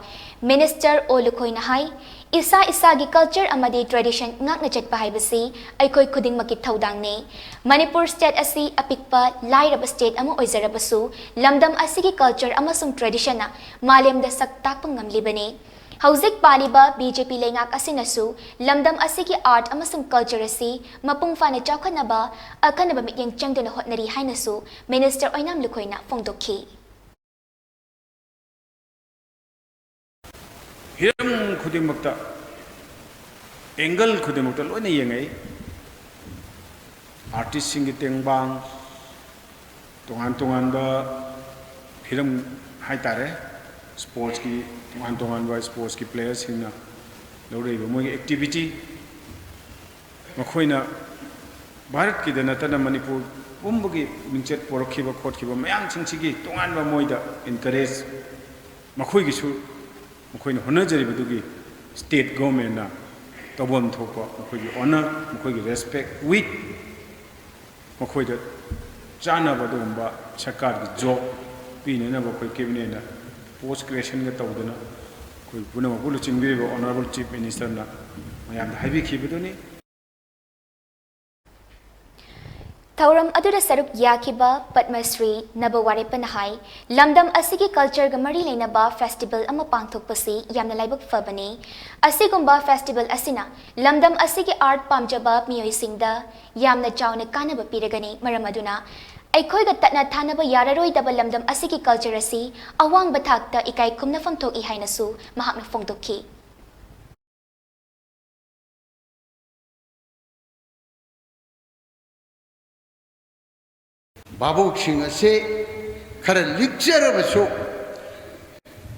Minister ꯑꯣ ꯂꯨꯈꯣꯏꯅ ꯍꯥꯏ, ꯏꯁꯥ ꯏꯁꯥꯒꯤ culture ꯑꯃꯗꯤ tradition ꯉꯥꯛꯅ ꯆꯠꯄ ꯍꯥꯏꯕꯁꯤ ꯑꯩꯈꯣꯏ ꯈꯨꯗꯤꯡꯃꯛꯀꯤ ꯊꯧꯗꯥꯡꯅꯤ꯫ ꯃꯅꯤꯄꯨꯔ state ꯑꯁꯤ ꯑꯄꯤꯛꯄ, ꯂꯥꯏꯔꯕ state ꯑꯃ ꯑꯣꯏꯖꯔꯕꯁꯨ, ꯂꯝꯗꯝ ꯑꯁꯤꯒꯤ culture ꯑꯃꯁꯨꯡ traditionꯅ ꯃꯥꯂꯦꯝꯗ ꯁꯛ ꯇꯥꯛꯄ ꯉꯝꯂꯤꯕꯅꯤ꯫ ꯍꯧꯖꯤꯛ ꯄꯥꯜꯂꯤꯕ BJP ꯂꯩꯉꯥꯛ ꯑꯁꯤꯅꯁꯨ ꯂꯝꯗꯝ ꯑꯁꯤꯒꯤ art ꯑꯃꯁꯨꯡ culture ꯑꯁꯤ ꯃꯄꯨꯡ ꯐꯥꯅ ꯆꯥꯎꯈꯠꯅꯕ ꯑꯈꯟꯅꯕ ꯃꯤꯠꯌꯦꯡ ꯆꯪꯗꯨꯅ ꯍꯣꯠꯅꯔꯤ ꯍꯥꯏꯅꯁꯨ Minister ꯑꯣꯏꯅꯥꯝ ꯂꯨꯈꯣꯏꯅ ꯐꯣꯡꯗꯣꯛꯈꯤ꯫ ꯍꯤꯔꯝ ꯈꯨꯗꯤꯡꯃꯛꯇ, angle ꯈꯨꯗꯤꯡꯃꯛꯇ ꯂꯣꯏꯅ ꯌꯦꯡꯉꯛꯏ꯫ Artistꯁꯤꯡꯒꯤ ꯇꯦꯡꯕꯥꯡ, ꯇꯣꯉꯥꯟ ꯇꯣꯉꯥꯟꯕ ꯍꯤꯔꯝ ꯍꯥꯏꯇꯥꯔꯦ, sportsꯀꯤ ꯇꯣꯉꯥꯟ ꯇꯣꯉꯥꯟꯕ sportsꯀꯤ playerꯁꯤꯡꯅ ꯂꯧꯔꯛꯏꯕ ꯃꯣꯏꯒꯤ activity, ꯃꯈꯣꯏꯅ ꯚꯥꯔꯠꯀꯤꯗ ꯅꯠꯇꯅ ꯃꯅꯤꯄꯨꯔ ꯄꯨꯝꯕꯒꯤ ꯃꯤꯡꯆꯠ ꯄꯣꯔꯛꯈꯤꯕ ꯈꯣꯠꯈꯤꯕ ꯃꯌꯥꯝꯁꯤꯡꯁꯤꯒꯤ ꯇꯣꯉꯥꯟꯕ ꯃꯣꯏꯗ encourage, ꯃꯈꯣꯏꯒꯤꯁꯨ ꯃꯈꯣꯏꯅ ꯍꯣꯠꯅꯖꯔꯤꯕꯗꯨꯒꯤ state governmentꯅ ꯇꯧꯐꯝ ꯊꯣꯛꯄ ꯃꯈꯣꯏꯒꯤ honour, ꯃꯈꯣꯏꯒꯤ respect with ꯃꯈꯣꯏꯗ ꯆꯥꯅꯕ ꯑꯗꯨꯒꯨꯝꯕ ꯁꯔꯀꯥꯔꯒꯤ job ꯄꯤꯅꯅꯕ ꯑꯩꯈꯣꯏ cabinetꯅ post creationꯒ ꯇꯧꯗꯅ ꯑꯩꯈꯣꯏ ꯄꯨꯝꯅꯃꯛꯄꯨ ꯂꯨꯆꯤꯡꯕꯤꯔꯤꯕ Honourable Chief Ministerꯅ ꯃꯌꯥꯝꯗ ꯍꯥꯏꯕꯤꯈꯤꯕꯗꯨꯅꯤ꯫ ꯊꯧꯔꯝ ꯑꯗꯨꯗ ꯁꯔꯨꯛ ꯌꯥꯈꯤꯕ ꯄꯗꯃ ꯁ꯭ꯔꯤ ꯅꯕ ꯋꯥꯔꯦꯞꯄꯅ ꯍꯥꯏ, ꯂꯝꯗꯝ ꯑꯁꯤꯒꯤ cultureꯒ ꯃꯔꯤ ꯂꯩꯅꯕ festival ꯑꯃ ꯄꯥꯡꯊꯣꯛꯄꯁꯤ ꯌꯥꯝꯅ ꯂꯥꯏꯕꯛ ꯐꯕꯅꯤ꯫ ꯑꯁꯤꯒꯨꯝꯕ festival ꯑꯁꯤꯅ ꯂꯝꯗꯝ ꯑꯁꯤꯒꯤ art ꯄꯥꯝꯖꯕ ꯃꯤꯑꯣꯏꯁꯤꯡꯗ ꯌꯥꯝꯅ ꯆꯥꯎꯅ ꯀꯥꯟꯅꯕ ꯄꯤꯔꯒꯅꯤ꯫ ꯃꯔꯝ ꯑꯗꯨꯅ ꯑꯩꯈꯣꯏꯒ ꯇꯠꯅ ꯊꯥꯅꯕ ꯌꯥꯔꯔꯣꯏꯗꯕ ꯂꯝꯗꯝ ꯑꯁꯤꯒꯤ culture ꯑꯁꯤ ꯑꯋꯥꯡꯕ ꯊꯥꯛꯇ ꯏꯀꯥꯏ ꯈꯨꯝꯅꯐꯝ ꯊꯣꯛꯏ ꯍꯥꯏꯅꯁꯨ ꯃꯍꯥꯛꯅ ꯐꯣꯡꯗꯣꯛꯈꯤ꯫ ꯚꯥꯕꯣꯛꯁꯤꯡ ꯑꯁꯤ ꯈꯔ ꯂꯤꯛꯆꯔꯕꯁꯨ,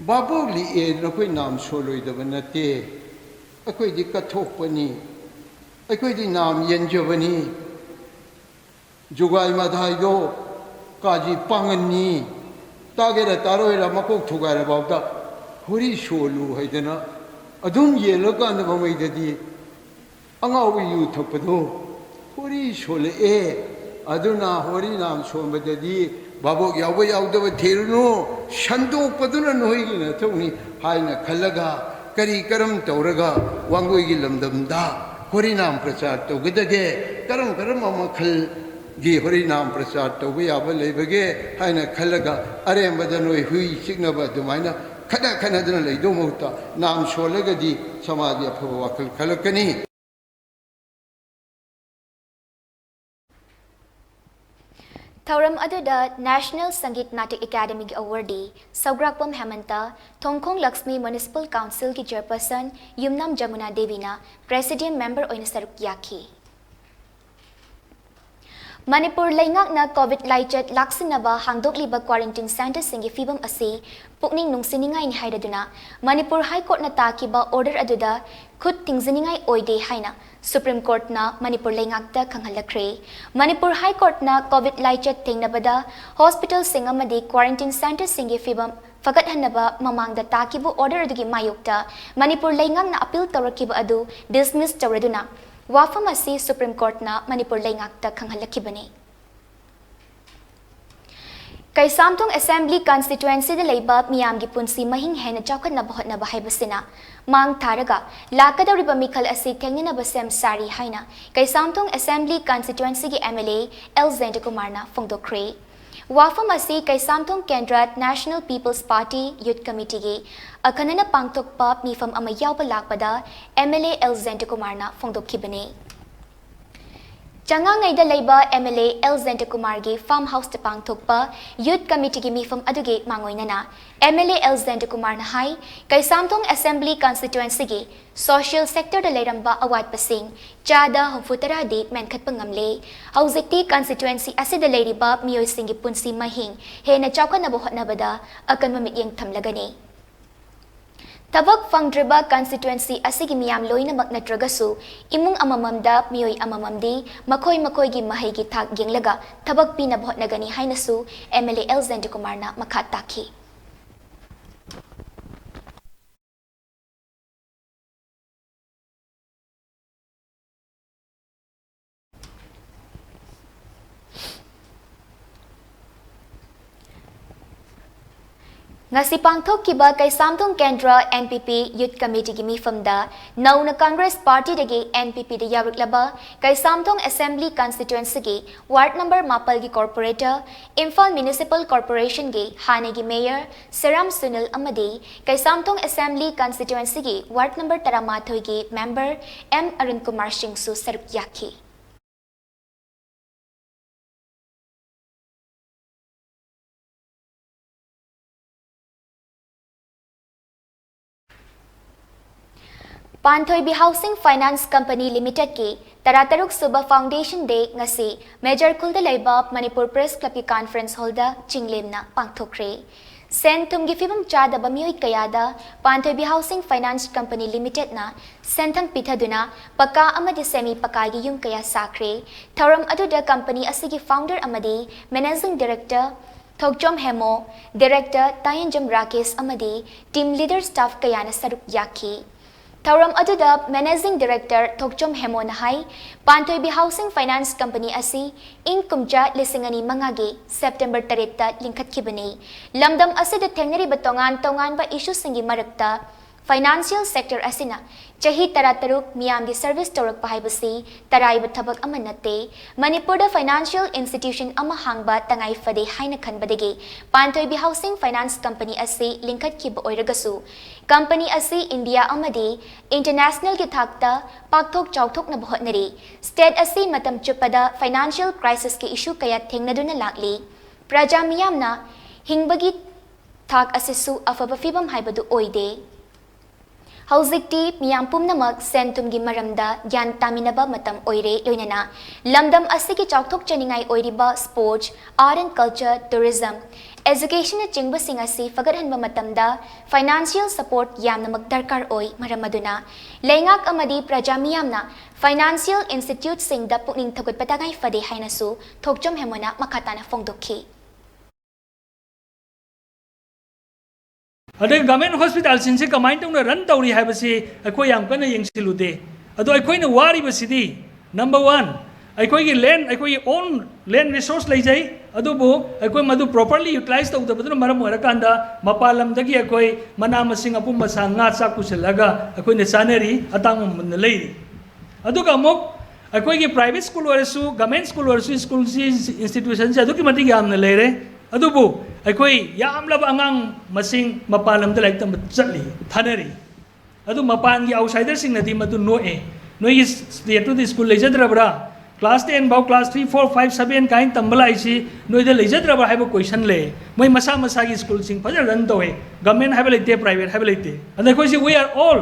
ꯚꯥꯕꯣꯛ ꯂꯤꯛꯑꯦ ꯅꯈꯣꯏ ꯅꯥꯝ ꯁꯣꯜꯂꯣꯏꯗꯕ ꯅꯠꯇꯦ, ꯑꯩꯈꯣꯏꯗꯤ ꯀꯠꯊꯣꯛꯄꯅꯤ, ꯑꯩꯈꯣꯏꯗꯤ ꯅꯥꯝ ꯌꯦꯟꯖꯕꯅꯤ, ꯖꯨꯒꯥꯏ ꯃꯥꯙꯥꯏꯗꯣ ꯀꯥꯖꯤ ꯄꯥꯡꯒꯟꯅꯤ, ꯇꯥꯒꯦꯔꯥ ꯇꯥꯔꯣꯏꯔꯥ ꯃꯀꯣꯛ ꯊꯨꯒꯥꯏꯔꯐꯥꯎꯗ ꯍꯣꯔꯤ ꯁꯣꯜꯂꯨ ꯍꯥꯏꯗꯅ ꯑꯗꯨꯝ ꯌꯦꯜꯂꯀꯥꯟꯗ ꯃꯃꯩꯗꯗꯤ ꯑꯉꯥꯎꯕ ꯌꯨ ꯊꯛꯄꯗꯣ ꯍꯣꯔꯤ ꯁꯣꯜꯂꯛꯑꯦ꯫ ꯑꯗꯨꯅ ꯍꯣꯔꯤ ꯅꯥꯝ ꯁꯣꯟꯕꯗꯗꯤ ꯚꯥꯕꯣꯛ ꯌꯥꯎꯕ ꯌꯥꯎꯗꯕ ꯊꯤꯔꯨꯅꯨ, ꯁꯟꯗꯣꯛꯄꯗꯨꯅ ꯅꯣꯏꯒꯤ ꯅꯊꯧꯅꯤ ꯍꯥꯏꯅ ꯈꯜꯂꯒ ꯀꯔꯤ ꯀꯔꯝ ꯇꯧꯔꯒ ꯋꯥꯡꯒꯣꯏꯒꯤ ꯂꯝꯗꯝꯗ ꯍꯣꯔꯤꯅꯥꯝ ꯄ꯭ꯔꯆꯥꯔ ꯇꯧꯒꯗꯒꯦ, ꯀꯔꯝ ꯀꯔꯝꯕ ꯃꯈꯜꯒꯤ ꯍꯣꯔꯤꯅꯥꯝ ꯄ꯭ꯔꯆꯥꯔ ꯇꯧꯕ ꯌꯥꯕ ꯂꯩꯕꯒꯦ ꯍꯥꯏꯅ ꯈꯜꯂꯒ ꯑꯔꯦꯝꯕꯗ ꯅꯣꯏ ꯍꯨꯏ ꯆꯤꯛꯅꯕ ꯑꯗꯨꯃꯥꯏꯅ ꯈꯠꯅ ꯈꯠꯅꯗꯨꯅ ꯂꯩꯗꯧ ꯃꯍꯨꯠꯇ ꯅꯥꯝ ꯁꯣꯜꯂꯒꯗꯤ ꯁꯃꯥꯖꯒꯤ ꯑꯐꯕ ꯋꯥꯈꯜ ꯈꯜꯂꯛꯀꯅꯤ꯫ ꯊꯧꯔꯝ ꯑꯗꯨꯗ National Sangeet Natyak Academyꯒꯤ awardee ꯁꯧꯒ꯭ꯔꯥꯛꯄꯝ ꯍꯦꯃꯟꯇ, ꯊꯣꯡꯈꯣꯡ ꯂꯛꯁꯃꯤ Municipal Councilꯒꯤ chairperson ꯌꯨꯝꯅꯥꯝ ꯖꯃꯨꯅꯥ ꯗꯦꯕꯤꯅ presidium member ꯑꯣꯏꯅ ꯁꯔꯨꯛ ꯌꯥꯈꯤ꯫ ꯃꯅꯤꯄꯨꯔ ꯂꯩꯉꯥꯛꯅ COVID ꯂꯥꯏꯆꯠ ꯂꯥꯛꯁꯤꯟꯅꯕ ꯍꯥꯡꯗꯣꯛꯂꯤꯕ quarantine centreꯁꯤꯡꯒꯤ ꯐꯤꯕꯝ ꯑꯁꯤ ꯄꯨꯛꯅꯤꯡ ꯅꯨꯡꯁꯤꯅꯤꯡꯉꯥꯏꯅꯤ ꯍꯥꯏꯔꯗꯨꯅ ꯃꯅꯤꯄꯨꯔ High Courtꯅ ꯇꯥꯈꯤꯕ order ꯑꯗꯨꯗ ꯈꯨꯠ ꯊꯤꯡꯖꯅꯤꯡꯉꯥꯏ ꯑꯣꯏꯗꯦ ꯍꯥꯏꯅ Supreme Courtꯅ Manipur ꯂꯩꯉꯥꯛꯇ ꯈꯪꯍꯜꯂꯛꯈ꯭ꯔꯦ꯫ Manipur High Courtꯅ COVID ꯂꯥꯏꯆꯠ ꯊꯦꯡꯅꯕꯗ hospitalꯁꯤꯡ ꯑꯃꯗꯤ quarantine centreꯁꯤꯡꯒꯤ ꯐꯤꯕꯝ ꯐꯒꯠꯍꯟꯅꯕ ꯃꯃꯥꯡꯗ ꯇꯥꯈꯤꯕ order ꯑꯗꯨꯒꯤ ꯃꯥꯌꯣꯛꯇ ꯃꯅꯤꯄꯨꯔ ꯂꯩꯉꯥꯛꯅ appeal ꯇꯧꯔꯛꯈꯤꯕ ꯑꯗꯨ dismiss ꯇꯧꯔꯗꯨꯅ ꯋꯥꯐꯝ ꯑꯁꯤ Supreme Courtꯅ ꯃꯅꯤꯄꯨꯔ ꯂꯩꯉꯥꯛꯇ ꯈꯪꯍꯜꯂꯛꯈꯤꯕꯅꯤ꯫ ꯀꯩꯁꯥꯝꯊꯣꯡ Assembly Constituencyꯗ ꯂꯩꯕ ꯃꯤꯌꯥꯝꯒꯤ ꯄꯨꯟꯁꯤ ꯃꯍꯤꯡ ꯍꯦꯟꯅ ꯆꯥꯎꯈꯠꯅꯕ ꯍꯣꯠꯅꯕ ꯍꯥꯏꯕꯁꯤꯅ ꯃꯥꯡ ꯊꯥꯔꯒ ꯂꯥꯛꯀꯗꯧꯔꯤꯕ ꯃꯤꯈꯜ ꯑꯁꯤ ꯊꯦꯡꯅꯅꯕ ꯁꯦꯝ ꯁꯥꯔꯤ ꯍꯥꯏꯅ ꯀꯩꯁꯥꯝꯊꯣꯡ Assembly Constituencyꯒꯤ MLA ꯑꯦꯜ ꯖꯌꯟꯇꯀꯨꯃꯥꯔꯅ ꯐꯣꯡꯗꯣꯛꯈ꯭ꯔꯦ꯫ ꯋꯥꯐꯝ ꯑꯁꯤ ꯀꯩꯁꯥꯝꯊꯣꯡ ꯀꯦꯟꯗ꯭ꯔ National People's Party Youth Committeeꯒꯤ ꯑꯈꯟꯅꯅ ꯄꯥꯡꯊꯣꯛꯄ ꯃꯤꯐꯝ ꯑꯃ ꯌꯥꯎꯕ ꯂꯥꯛꯄꯗ MLA ꯑꯦꯜ ꯖꯌꯟꯇꯀꯨꯃꯥꯔꯅ ꯐꯣꯡꯗꯣꯛꯈꯤꯕꯅꯤ꯫ ꯆꯉꯥꯉꯩꯗ ꯂꯩꯕ MLA ꯑꯦꯜ ꯖꯌꯟꯇꯀꯨꯃꯥꯔꯒꯤ farm houseꯇ ꯄꯥꯡꯊꯣꯛꯄ Youth Committeeꯒꯤ ꯃꯤꯐꯝ ꯑꯗꯨꯒꯤ ꯃꯥꯡꯑꯣꯏꯅꯅ MLA ꯑꯦꯜ ꯖꯌꯟꯇꯀꯨꯃꯥꯔꯅ ꯍꯥꯏ, ꯀꯩꯁꯥꯝꯊꯣꯡ Assembly Constituencyꯒꯤ social sectorꯗ ꯂꯩꯔꯝꯕ ꯑꯋꯥꯠꯄꯁꯤꯡ ꯆꯥꯗ ꯍꯨꯝꯐꯨ ꯇꯔꯥꯗꯤ ꯃꯦꯟꯈꯠꯄ ꯉꯝꯂꯦ꯫ ꯍꯧꯖꯤꯛꯇꯤ constituency ꯑꯁꯤꯗ ꯂꯩꯔꯤꯕ ꯃꯤꯑꯣꯏꯁꯤꯡꯒꯤ ꯄꯨꯟꯁꯤ ꯃꯍꯤꯡ ꯍꯦꯟꯅ ꯆꯥꯎꯈꯠꯅꯕ ꯍꯣꯠꯅꯕꯗ ꯑꯀꯟꯕ ꯃꯤꯠꯌꯦꯡ ꯊꯝꯂꯒꯅꯤ꯫ ꯊꯕꯛ ꯐꯪꯗ꯭ꯔꯤꯕ constituency ꯑꯁꯤꯒꯤ ꯃꯤꯌꯥꯝ ꯂꯣꯏꯅꯃꯛ ꯅꯠꯇ꯭ꯔꯒꯁꯨ ꯏꯃꯨꯡ ꯑꯃꯃꯝꯗ ꯃꯤꯑꯣꯏ ꯑꯃꯃꯝꯗꯤ ꯃꯈꯣꯏ ꯃꯈꯣꯏꯒꯤ ꯃꯍꯩꯒꯤ ꯊꯥꯛ ꯌꯦꯡꯂꯒ ꯊꯕꯛ ꯄꯤꯅꯕ ꯍꯣꯠꯅꯒꯅꯤ ꯍꯥꯏꯅꯁꯨ MLA ꯑꯦꯜ ꯖꯌꯟꯇꯀꯨꯃꯥꯔꯅ ꯃꯈꯥ ꯇꯥꯈꯤ꯫ ꯉꯁꯤ ꯄꯥꯡꯊꯣꯛꯈꯤꯕ ꯀꯩꯁꯥꯝꯊꯣꯡ ꯀꯦꯟꯗ꯭ꯔ N P P Youth Committeeꯒꯤ ꯃꯤꯐꯝꯗ ꯅꯧꯅ Congress Partyꯗꯒꯤ N P Pꯗ ꯌꯥꯎꯔꯛꯂꯕ Keishamthong Assembly Constituencyꯒꯤ Ward number ꯃꯥꯄꯜꯒꯤ Corporator, ꯏꯝꯐꯥꯜ Municipal Corporationꯒꯤ ꯍꯥꯟꯅꯒꯤ Mayor ꯁꯦꯔꯥꯝ ꯁꯨꯅꯤꯜ ꯑꯃꯗꯤ Keishamthong Assembly Constituencyꯒꯤ Ward number ꯇꯔꯥꯃꯥꯊꯣꯏꯒꯤ Member M Arun Kumar ꯁꯤꯡꯁꯨ ꯁꯔꯨꯛ ꯌꯥꯈꯤ꯫ ꯄꯥꯟꯊꯣꯏꯕꯤ Housing Finance Company Limitedꯀꯤ ꯇꯔꯥꯇꯔꯨꯛ ꯁꯨꯕ Foundation Day ꯉꯁꯤ ꯃꯦꯖꯔ ꯈꯨꯜꯗ ꯂꯩꯕ ꯃꯅꯤꯄꯨꯔ Press Clubꯀꯤ Conference Hallꯗ ꯆꯤꯡꯂꯦꯝꯅ ꯄꯥꯡꯊꯣꯛꯈ꯭ꯔꯦ꯫ ꯁꯦꯟ ꯊꯨꯝꯒꯤ ꯐꯤꯕꯝ ꯆꯥꯗꯕ ꯃꯤꯑꯣꯏ ꯀꯌꯥꯗ ꯄꯥꯟꯊꯣꯏꯕꯤ Housing Finance Company Limitedꯅ ꯁꯦꯟꯊꯪ ꯄꯤꯊꯗꯨꯅ ꯄꯀꯥ ꯑꯃꯗꯤ semi ꯄꯀꯥꯒꯤ ꯌꯨꯝ ꯀꯌꯥ ꯁꯥꯈ꯭ꯔꯦ꯫ ꯊꯧꯔꯝ ꯑꯗꯨꯗ company ꯑꯁꯤꯒꯤ founder ꯑꯃꯗꯤ Managing Director ꯊꯣꯛꯆꯣꯝ ꯍꯦꯃꯣ, Director ꯇꯥꯌꯦꯟꯖꯝ ꯔꯥꯀꯦꯁ ꯑꯃꯗꯤ team leader staff ꯀꯌꯥꯅ ꯁꯔꯨꯛ ꯌꯥꯈꯤ꯫ ꯊꯧꯔꯝ ꯑꯗꯨꯗ Managing Director ꯊꯣꯛꯆꯣꯝ ꯍꯦꯃꯣꯅ ꯍꯥꯏ, ꯄꯥꯟꯊꯣꯏꯕꯤ Housing Finance Company ꯑꯁꯤ ꯏꯪ ꯀꯨꯝꯖꯥ ꯂꯤꯁꯤꯡ ꯑꯅꯤ ꯃꯉꯥꯒꯤ September ꯇꯔꯦꯠꯇ ꯂꯤꯡꯈꯠꯈꯤꯕꯅꯤ꯫ ꯂꯝꯗꯝ ꯑꯁꯤꯗ ꯊꯦꯡꯅꯔꯤꯕ ꯇꯣꯉꯥꯟ ꯇꯣꯉꯥꯟꯕ issueꯁꯤꯡꯒꯤ ꯃꯔꯛꯇ financial sector ꯑꯁꯤꯅ ꯆꯍꯤ ꯇꯔꯥꯇꯔꯨꯛ ꯃꯤꯌꯥꯝꯒꯤ service ꯇꯧꯔꯛꯄ ꯍꯥꯏꯕꯁꯤ ꯇꯔꯥꯏꯕ ꯊꯕꯛ ꯑꯃ ꯅꯠꯇꯦ꯫ ꯃꯅꯤꯄꯨꯔꯗ financial institution ꯑꯃ ꯍꯥꯡꯕ ꯇꯉꯥꯏ ꯐꯗꯦ ꯍꯥꯏꯅ ꯈꯟꯕꯗꯒꯤ ꯄꯥꯟꯊꯣꯏꯕꯤ Housing Finance Company ꯑꯁꯤ ꯂꯤꯡꯈꯠꯈꯤꯕ ꯑꯣꯏꯔꯒꯁꯨ, company ꯑꯁꯤ India ꯑꯃꯗꯤ internationalꯒꯤ ꯊꯥꯛꯇ ꯄꯥꯛꯊꯣꯛ ꯆꯥꯎꯊꯣꯛꯅꯕ ꯍꯣꯠꯅꯔꯤ꯫ State ꯑꯁꯤ ꯃꯇꯝ ꯆꯨꯞꯄꯗ financial crisisꯀꯤ issue ꯀꯌꯥ ꯊꯦꯡꯅꯗꯨꯅ ꯂꯥꯛꯂꯤ꯫ ꯄ꯭ꯔꯖꯥ ꯃꯤꯌꯥꯝꯅ ꯍꯤꯡꯕꯒꯤ ꯊꯥꯛ ꯑꯁꯤꯁꯨ ꯑꯐꯕ ꯐꯤꯕꯝ ꯍꯥꯏꯕꯗꯨ ꯑꯣꯏꯗꯦ꯫ ꯍꯧꯖꯤꯛꯇꯤ ꯃꯤꯌꯥꯝ ꯄꯨꯝꯅꯃꯛ ꯁꯦꯟ ꯊꯨꯝꯒꯤ ꯃꯔꯝꯗ ꯒ꯭ꯌꯥꯟ ꯇꯥꯃꯤꯟꯅꯕ ꯃꯇꯝ ꯑꯣꯏꯔꯦ, ꯂꯣꯏꯅꯅ ꯂꯝꯗꯝ ꯑꯁꯤꯒꯤ ꯆꯥꯎꯊꯣꯛꯆꯅꯤꯡꯉꯥꯏ ꯑꯣꯏꯔꯤꯕ sports, art and culture, tourism, educationꯅꯆꯤꯡꯕꯁꯤꯡ ꯑꯁꯤ ꯐꯒꯠꯍꯟꯕ ꯃꯇꯝꯗ financial support ꯌꯥꯝꯅꯃꯛ ꯗꯔꯀꯥꯔ ꯑꯣꯏ꯫ ꯃꯔꯝ ꯑꯗꯨꯅ ꯂꯩꯉꯥꯛ ꯑꯃꯗꯤ ꯄ꯭ꯔꯖꯥ ꯃꯤꯌꯥꯝꯅ financial instituteꯁꯤꯡꯗ ꯄꯨꯛꯅꯤꯡ ꯊꯧꯒꯠꯄ ꯇꯉꯥꯏ ꯐꯗꯦ ꯍꯥꯏꯅꯁꯨ ꯊꯣꯛꯆꯣꯝ ꯍꯦꯃꯣꯅ ꯃꯈꯥ ꯇꯥꯅ ꯐꯣꯡꯗꯣꯛꯈꯤ꯫ ꯑꯗꯩ government hospitalꯁꯤꯡꯁꯦ ꯀꯃꯥꯏꯅ ꯇꯧꯅ run ꯇꯧꯔꯤ ꯍꯥꯏꯕꯁꯤ ꯑꯩꯈꯣꯏ ꯌꯥꯝ ꯀꯟꯅ ꯌꯦꯡꯁꯤꯜꯂꯨꯗꯦ꯫ ꯑꯗꯣ ꯑꯩꯈꯣꯏꯅ ꯋꯥꯔꯤꯕꯁꯤꯗꯤ, number one, ꯑꯩꯈꯣꯏꯒꯤ ꯂꯦꯟ, ꯑꯩꯈꯣꯏꯒꯤ ꯑꯣꯟ ꯂꯦꯟ ꯔꯤꯁꯣꯔꯁ ꯂꯩꯖꯩ, ꯑꯗꯨꯕꯨ ꯑꯩꯈꯣꯏ ꯃꯗꯨ ꯄ꯭ꯔꯣꯄꯔꯂꯤ ꯌꯨꯇꯤꯂꯥꯏꯁ ꯇꯧꯗꯕꯗꯨꯅ ꯃꯔꯝ ꯑꯣꯏꯔꯀꯥꯟꯗ ꯃꯄꯥꯟ ꯂꯝꯗꯒꯤ ꯑꯩꯈꯣꯏ ꯃꯅꯥ ꯃꯁꯤꯡ ꯑꯄꯨꯝ ꯑꯁꯥ ꯉꯥ ꯆꯥꯛ ꯄꯨꯁꯤꯜꯂꯒ ꯑꯩꯈꯣꯏꯅ ꯆꯥꯅꯔꯤ, ꯑꯇꯥꯡꯕ ꯃꯃꯜꯗ ꯂꯩꯔꯤ꯫ ꯑꯗꯨꯒ ꯑꯃꯨꯛ ꯑꯩꯈꯣꯏꯒꯤ ꯄ꯭ꯔꯥꯏꯚꯦꯠ ꯁ꯭ꯀꯨꯜ ꯑꯣꯏꯔꯁꯨ, ꯒꯚꯔꯟꯃꯦꯟꯠ ꯁ꯭ꯀꯨꯜ ꯑꯣꯏꯔꯁꯨ, ꯁ꯭ꯀꯨꯜꯁꯤ, ꯏꯟꯁꯇꯤꯇ꯭ꯌꯨꯁꯟꯁꯤ ꯑꯗꯨꯛꯀꯤ ꯃꯇꯤꯛ ꯌꯥꯝꯅ ꯂꯩꯔꯦ꯫ ꯑꯗꯨꯕꯨ ꯑꯩꯈꯣꯏ ꯌꯥꯝꯂꯕ ꯑꯉꯥꯡ ꯃꯁꯤꯡ ꯃꯄꯥꯟ ꯂꯝꯗ ꯂꯥꯏꯔꯤꯛ ꯇꯝꯕ ꯆꯠꯂꯤ, ꯊꯥꯅꯔꯤ꯫ ꯑꯗꯨ ꯃꯄꯥꯟꯒꯤ ꯑꯥꯎꯠꯁꯥꯏꯗꯔꯁꯤꯡꯅꯗꯤ ꯃꯗꯨ ꯅꯣꯛꯑꯦ꯫ "ꯅꯣꯏꯒꯤ ꯁ꯭ꯇꯦꯠꯇꯨꯗ ꯁ꯭ꯀꯨꯜ ꯂꯩꯖꯗ꯭ꯔꯕ꯭ꯔꯥ? ꯀ꯭ꯂꯥꯁ ꯇꯦꯟ ꯐꯥꯎ, class three, four, five, seven ꯀꯥꯏꯅ ꯇꯝꯕ ꯂꯥꯛꯏꯁꯤ ꯅꯣꯏꯗ ꯂꯩꯖꯗ꯭ꯔꯕ꯭ꯔꯥ?" ꯍꯥꯏꯕ ꯀꯣꯏꯁꯟ ꯂꯩ꯫ ꯃꯣꯏ ꯃꯁꯥ ꯃꯁꯥꯒꯤ ꯁ꯭ꯀꯨꯜꯁꯤꯡ ꯐꯖꯅ ꯔꯟ ꯇꯧꯋꯦ꯫ ꯒꯚꯔꯟꯃꯦꯟꯠ ꯍꯥꯏꯕ ꯂꯩꯇꯦ, ꯄ꯭ꯔꯥꯏꯚꯦꯠ ꯍꯥꯏꯕ ꯂꯩꯇꯦ꯫ ꯑꯗ ꯑꯩꯈꯣꯏꯁꯤ, we are all,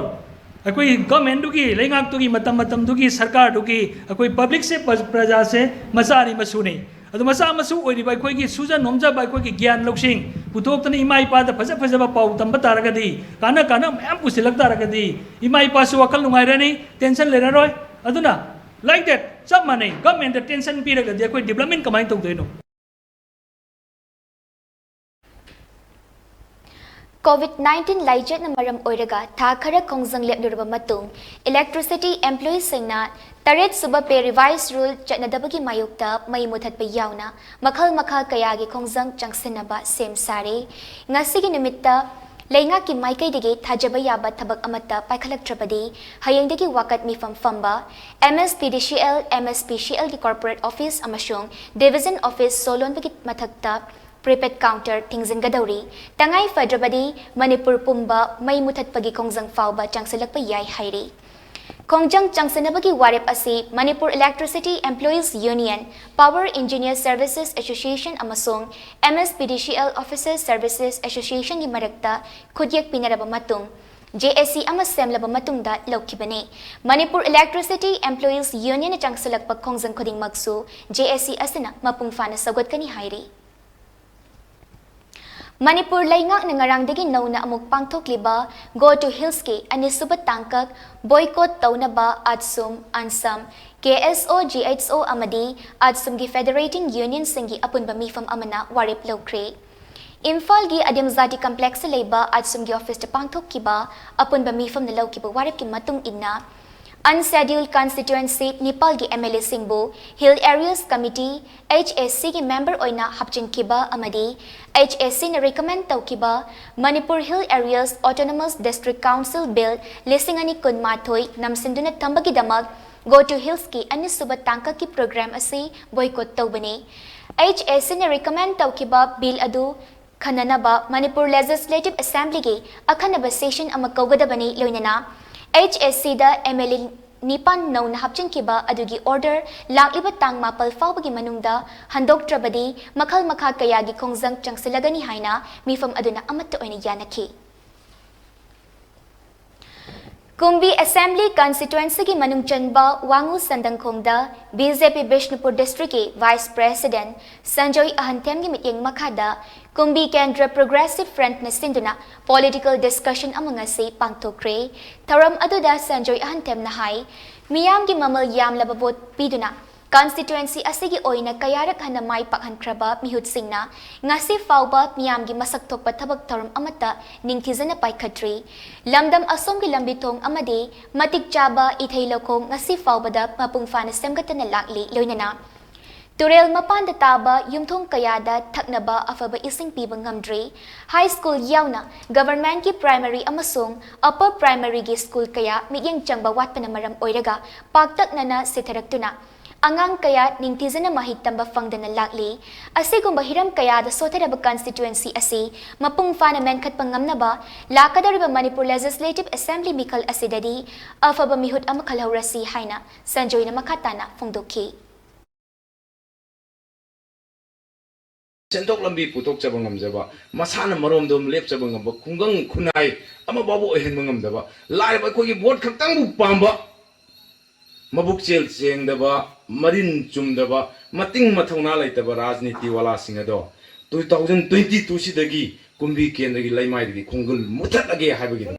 ꯑꯩꯈꯣꯏ ꯒꯚꯔꯟꯃꯦꯟꯠꯇꯨꯒꯤ, ꯂꯩꯉꯥꯛꯇꯨꯒꯤ, ꯃꯇꯝ ꯃꯇꯝꯗꯨꯒꯤ ꯁꯔꯀꯥꯔꯗꯨꯒꯤ, ꯑꯩꯈꯣꯏ ꯄꯕ꯭ꯂꯤꯛꯁꯦ, ꯄ꯭ꯔ-, ꯄ꯭ꯔꯖꯥꯁꯦ ꯃꯆꯥꯅꯤ, ꯃꯁꯨꯅꯤ꯫ ꯑꯗꯨ ꯃꯆꯥ ꯃꯁꯨ ꯑꯣꯏꯔꯤꯕ ꯑꯩꯈꯣꯏꯒꯤ ꯁꯨꯖ ꯅꯣꯝꯖꯕ, ꯑꯩꯈꯣꯏꯒꯤ ꯒ꯭ꯌꯥꯟ ꯂꯧꯁꯤꯡ ꯄꯨꯊꯣꯛꯇꯅ ꯏꯃꯥ ꯏꯄꯥꯗ ꯐꯖ ꯐꯖꯕ ꯄꯥꯎ ꯇꯝꯕ ꯇꯥꯔꯒꯗꯤ, ꯀꯥꯟꯅ ꯀꯥꯟꯅ ꯃꯌꯥꯝ ꯄꯨꯁꯤꯜꯂꯛ ꯇꯥꯔꯒꯗꯤ, ꯏꯃꯥ ꯏꯄꯥꯁꯨ ꯋꯥꯈꯜ ꯅꯨꯡꯉꯥꯏꯔꯅꯤ, ꯇꯦꯟꯁꯟ ꯂꯩꯔꯔꯣꯏ꯫ ꯑꯗꯨꯅ, like that, ꯆꯞ ꯃꯥꯟꯅꯩ, ꯒꯚꯔꯟꯃꯦꯟꯠꯇ ꯇꯦꯟꯁꯟ ꯄꯤꯔꯒꯗꯤ ꯑꯩꯈꯣꯏ ꯗꯤꯕ꯭ꯂꯞꯃꯦꯟꯠ ꯀꯃꯥꯏꯅ ꯇꯧꯗꯣꯏꯅꯣ? ꯀꯣꯚꯤꯗ ꯅꯥꯏꯟꯇꯤꯟ ꯂꯥꯏꯆꯠꯅ ꯃꯔꯝ ꯑꯣꯏꯔꯒ ꯊꯥ ꯈꯔ ꯈꯣꯡꯖꯪ ꯂꯦꯞꯂꯨꯔꯕ ꯃꯇꯨꯡ, ꯏꯂꯦꯛꯇ꯭ꯔꯤꯁꯤꯇꯤ ꯑꯦꯝꯄ꯭ꯂꯣꯌꯤꯁꯤꯡꯅ ꯇꯔꯦꯠ ꯁꯨꯕ ꯄꯦ ꯔꯤꯚꯥꯏꯁ ꯔꯨꯜ ꯆꯠꯅꯗꯕꯒꯤ ꯃꯥꯌꯣꯛꯇ ꯃꯩ ꯃꯨꯊꯠꯄ ꯌꯥꯎꯅ ꯃꯈꯜ ꯃꯈꯥ ꯀꯌꯥꯒꯤ ꯈꯣꯡꯖꯪ ꯆꯪꯁꯤꯟꯅꯕ ꯁꯦꯝ ꯁꯥꯔꯦ꯫ ꯉꯁꯤꯒꯤ ꯅꯨꯃꯤꯠꯇ ꯂꯩꯉꯥꯛꯀꯤ ꯃꯥꯏꯀꯩꯗꯒꯤ ꯊꯥꯖꯕ ꯌꯥꯕ ꯊꯕꯛ ꯑꯃꯠꯇ ꯄꯥꯏꯈꯠꯂꯛꯇ꯭ꯔꯕꯗꯤ ꯍꯌꯦꯡꯗꯒꯤ ꯋꯥꯀꯠ ꯃꯤꯐꯝ ꯐꯝꯕ ꯑꯦꯝ ꯑꯦꯁ ꯄꯤ ꯗꯤ C L, M S P ꯁꯤ ꯑꯦꯜꯒꯤ ꯀꯣꯔꯄꯣꯔꯦꯠ ꯑꯣꯐꯤꯁ ꯑꯃꯁꯨꯡ ꯗꯤꯚꯤꯖꯟ ꯑꯣꯐꯤꯁ ꯁꯣꯂꯣꯟꯕꯒꯤ ꯃꯊꯛꯇ ꯄ꯭ꯔꯤꯄꯦꯗ ꯀꯥꯎꯟꯇꯔ ꯊꯤꯡꯖꯤꯟꯒꯗꯧꯔꯤ꯫ ꯇꯉꯥꯏ ꯐꯗ꯭ꯔꯕꯗꯤ ꯃꯅꯤꯄꯨꯔ ꯄꯨꯝꯕ ꯃꯩ ꯃꯨꯊꯠꯄꯒꯤ ꯈꯣꯡꯖꯪ ꯐꯥꯎꯕ ꯆꯪꯁꯤꯜꯂꯛꯄ ꯌꯥꯏ ꯍꯥꯏꯔꯤ꯫ ꯈꯣꯡꯖꯪ ꯆꯪꯁꯤꯟꯅꯕꯒꯤ ꯋꯥꯔꯦꯞ ꯑꯁꯤ Manipur electricity employees union, power engineer services association ꯑꯃꯁꯨꯡ ꯑꯦꯝ ꯑꯦꯁ ꯄꯤ ꯗꯤ ꯁꯤ ꯑꯦꯜ ꯑꯣꯐꯤꯁꯔ ꯁꯔꯚꯤꯁꯦꯁ ꯑꯦꯁꯣꯁꯤꯌꯦꯁꯟꯒꯤ ꯃꯔꯛꯇ ꯈꯨꯠꯌꯦꯛ ꯄꯤꯅꯔꯕ ꯃꯇꯨꯡ, ꯖꯦ ꯑꯦ ꯁꯤ ꯑꯃ ꯁꯦꯝꯂꯕ ꯃꯇꯨꯡꯗ ꯂꯧꯈꯤꯕꯅꯤ꯫ ꯃꯅꯤꯄꯨꯔ ꯏꯂꯦꯛꯇ꯭ꯔꯤꯁꯤꯇꯤ ꯑꯦꯝꯄ꯭ꯂꯣꯌꯤꯁ ꯌꯨꯅꯤꯌꯟꯅ ꯆꯪꯁꯤꯜꯂꯛꯄ ꯈꯣꯡꯖꯪ ꯈꯨꯗꯤꯡꯃꯛꯁꯨ ꯖꯦ ꯑꯦ ꯁꯤ ꯑꯁꯤꯅ ꯃꯄꯨꯡ ꯐꯥꯅ ꯁꯧꯒꯠꯀꯅꯤ ꯍꯥꯏꯔꯤ꯫ ꯃꯅꯤꯄꯨꯔ ꯂꯩꯉꯥꯛꯅ ꯉꯔꯥꯡꯗꯒꯤ ꯅꯧꯅ ꯑꯃꯨꯛ ꯄꯥꯡꯊꯣꯛꯂꯤꯕ Go to Hillsꯀꯤ ꯑꯅꯤꯁꯨꯕ ꯇꯥꯡꯀꯛ ꯕꯣꯏꯀꯣꯠ ꯇꯧꯅꯕ ꯑꯥꯠꯁꯨꯝ, ꯑꯟꯁꯝ, ꯀꯦ ꯑꯦꯁ ꯑꯣ, ꯖꯤ ꯑꯩꯆ ꯑꯣ ꯑꯃꯗꯤ ꯑꯥꯠꯁꯨꯝꯒꯤ ꯐꯦꯗꯔꯦꯇꯤꯡ ꯌꯨꯅꯤꯌꯟꯁꯤꯡꯒꯤ ꯑꯄꯨꯟꯕ ꯃꯤꯐꯝ ꯑꯃꯅ ꯋꯥꯔꯦꯞ ꯂꯧꯈ꯭ꯔꯦ꯫ ꯏꯝꯐꯥꯜꯒꯤ ꯑꯗꯤꯝ ꯖꯥꯇꯤ ꯀꯝꯄ꯭ꯂꯦꯛꯁꯇ ꯂꯩꯕ ꯑꯥꯠꯁꯨꯝꯒꯤ ꯑꯣꯐꯤꯁꯇ ꯄꯥꯡꯊꯣꯛꯈꯤꯕ ꯑꯄꯨꯟꯕ ꯃꯤꯐꯝꯅ ꯂꯧꯈꯤꯕ ꯋꯥꯔꯦꯞꯀꯤ ꯃꯇꯨꯡ ꯏꯟꯅ, Unscheduled Constituency ꯅꯤꯄꯥꯜꯒꯤ M L A ꯁꯤꯡꯕꯨ Hill Areas Committee, H A C ꯒꯤ member ꯑꯣꯏꯅ ꯍꯥꯞꯆꯤꯟꯈꯤꯕ ꯑꯃꯗꯤ H A C ꯅ recommend ꯇꯧꯈꯤꯕ Manipur Hill Areas Autonomous District Council Bill ꯂꯤꯁꯤꯡ ꯑꯅꯤ ꯀꯨꯟꯃꯥꯊꯣꯏ ꯅꯝꯁꯤꯟꯗꯨꯅ ꯊꯝꯕꯒꯤꯗꯃꯛ Go to Hillsꯀꯤ ꯑꯅꯤꯁꯨꯕ ꯇꯥꯡꯀꯛꯀꯤ program ꯑꯁꯤ boycott ꯇꯧꯕꯅꯤ꯫ H A C ꯅ recommend ꯇꯧꯈꯤꯕ bill ꯑꯗꯨ ꯈꯟꯅꯅꯕ Manipur Legislative Assemblyꯒꯤ ꯑꯈꯟꯅꯕ session ꯑꯃ ꯀꯧꯒꯗꯕꯅꯤ꯫ ꯂꯣꯏꯅꯅ H A Cꯗ M L A ꯅꯤꯄꯥꯟ ꯅꯧꯅ ꯍꯥꯞꯆꯤꯟꯈꯤꯕ ꯑꯗꯨꯒꯤ order ꯂꯥꯛꯂꯤꯕ ꯇꯥꯡ ꯃꯥꯄꯜ ꯐꯥꯎꯕꯒꯤ ꯃꯅꯨꯡꯗ ꯍꯟꯗꯣꯛꯇ꯭ꯔꯕꯗꯤ ꯃꯈꯜ ꯃꯈꯥ ꯀꯌꯥꯒꯤ ꯈꯣꯡꯖꯪ ꯆꯪꯁꯤꯜꯂꯒꯅꯤ ꯍꯥꯏꯅ ꯃꯤꯐꯝ ꯑꯗꯨꯅ ꯑꯃꯠꯇ ꯑꯣꯏꯅ ꯌꯥꯅꯈꯤ꯫ ꯀꯨꯝꯕꯤ Assembly Constituencyꯒꯤ ꯃꯅꯨꯡ ꯆꯟꯕ ꯋꯥꯉꯨ ꯁꯟꯗꯪꯈꯣꯡꯗ B J P Bishnupur Districtꯀꯤ Vice President Sanjoy ꯑꯍꯟꯊꯦꯝꯒꯤ ꯃꯤꯠꯌꯦꯡ ꯃꯈꯥꯗ ꯀꯨꯝꯕꯤ ꯀꯦꯟꯗ꯭ꯔ Progressive Frontꯅ ꯁꯤꯟꯗꯨꯅ political discussion ꯑꯃ ꯉꯁꯤ ꯄꯥꯡꯊꯣꯛꯈ꯭ꯔꯦ꯫ ꯊꯧꯔꯝ ꯑꯗꯨꯗ ꯁꯟꯖꯣꯏ ꯑꯍꯟꯊꯦꯝꯅ ꯍꯥꯏ, ꯃꯤꯌꯥꯝꯒꯤ ꯃꯃꯜ ꯌꯥꯝꯂꯕ vote ꯄꯤꯗꯨꯅ constituency ꯑꯁꯤꯒꯤ ꯑꯣꯏꯅ ꯀꯌꯥꯔꯛ ꯍꯟꯅ ꯃꯥꯏ ꯄꯥꯛꯍꯟꯈ꯭ꯔꯕ ꯃꯤꯍꯨꯠꯁꯤꯡꯅ ꯉꯁꯤ ꯐꯥꯎꯕ ꯃꯤꯌꯥꯝꯒꯤ ꯃꯁꯛ ꯊꯣꯛꯄ ꯊꯕꯛ ꯊꯧꯔꯝ ꯑꯃꯠꯇ ꯅꯤꯡꯊꯤꯖꯅ ꯄꯥꯏꯈꯠꯇ꯭ꯔꯤ꯫ ꯂꯝꯗꯝ ꯑꯁꯣꯝꯒꯤ ꯂꯝꯕꯤ ꯊꯣꯡ ꯑꯃꯗꯤ ꯃꯇꯤꯛ ꯆꯥꯕ ꯏꯊꯩ ꯂꯧꯈꯣꯡ ꯉꯁꯤ ꯐꯥꯎꯕꯗ ꯃꯄꯨꯡ ꯐꯥꯅ ꯁꯦꯝꯒꯠꯇꯅ ꯂꯥꯛꯂꯤ꯫ ꯂꯣꯏꯅꯅ ꯇꯨꯔꯦꯜ ꯃꯄꯥꯟꯗ ꯇꯥꯕ ꯌꯨꯝꯊꯣꯡ ꯀꯌꯥꯗ ꯊꯛꯅꯕ ꯑꯐꯕ ꯏꯁꯤꯡ ꯄꯤꯕ ꯉꯝꯗ꯭ꯔꯤ꯫ High school ꯌꯥꯎꯅ governmentꯀꯤ primary ꯑꯃꯁꯨꯡ upper primaryꯒꯤ school ꯀꯌꯥ ꯃꯤꯠꯌꯦꯡ ꯆꯪꯕ ꯋꯥꯠꯄꯅ ꯃꯔꯝ ꯑꯣꯏꯔꯒ ꯄꯥꯛꯇꯛꯅꯅ ꯁꯤꯊꯔꯛꯇꯨꯅ ꯑꯉꯥꯡ ꯀꯌꯥ ꯅꯤꯡꯊꯤꯖꯅ ꯃꯍꯩ ꯇꯝꯕ ꯐꯪꯗꯅ ꯂꯥꯛꯂꯤ꯫ ꯑꯁꯤꯒꯨꯝꯕ ꯍꯤꯔꯝ ꯀꯌꯥꯗ ꯁꯣꯊꯔꯕ constituency ꯑꯁꯤ ꯃꯄꯨꯡ ꯐꯥꯅ ꯃꯦꯟꯈꯠꯄ ꯉꯝꯅꯕ ꯂꯥꯛꯀꯗꯧꯔꯤꯕ Manipur Legislative Assembly ꯃꯤꯈꯜ ꯑꯁꯤꯗꯗꯤ ꯑꯐꯕ ꯃꯤꯍꯨꯠ ꯑꯃ ꯈꯜꯍꯧꯔꯁꯤ ꯍꯥꯏꯅ ꯁꯟꯖꯣꯏꯅ ꯃꯈꯥ ꯇꯥꯅ ꯐꯣꯡꯗꯣꯛꯈꯤ꯫ ꯁꯦꯟꯊꯣꯛ ꯂꯝꯕꯤ ꯄꯨꯊꯣꯛꯆꯕ ꯉꯝꯖꯕ, ꯃꯁꯥꯅ ꯃꯔꯣꯝꯗꯣꯝ ꯂꯦꯞꯆꯕ ꯉꯝꯕ ꯈꯨꯡꯒꯪ ꯈꯨꯟꯅꯥꯏ ꯑꯃ ꯐꯥꯎꯕ ꯑꯣꯏꯍꯟꯕ ꯉꯝꯗꯕ, ꯂꯥꯏꯔꯕ ꯑꯩꯈꯣꯏꯒꯤ vote ꯈꯛꯇꯪꯕꯨ ꯄꯥꯝꯕ, ꯃꯕꯨꯛꯆꯦꯜ ꯁꯦꯡꯗꯕ, ꯃꯔꯤꯟ ꯆꯨꯝꯗꯕ, ꯃꯇꯤꯡ ꯃꯊꯧꯅꯥ ꯂꯩꯇꯕ ꯔꯥꯖꯅꯤꯇꯤ ꯋꯥꯂꯥꯁꯤꯡ ꯑꯗꯣ two thousand twenty two ꯁꯤꯗꯒꯤ ꯀꯨꯝꯕꯤ ꯀꯦꯟꯗ꯭ꯔꯒꯤ ꯂꯩꯃꯥꯏꯗꯒꯤ ꯈꯣꯡꯒꯨꯜ ꯃꯨꯊꯠꯂꯒꯦ ꯍꯥꯏꯕꯒꯤꯗꯃꯛ꯫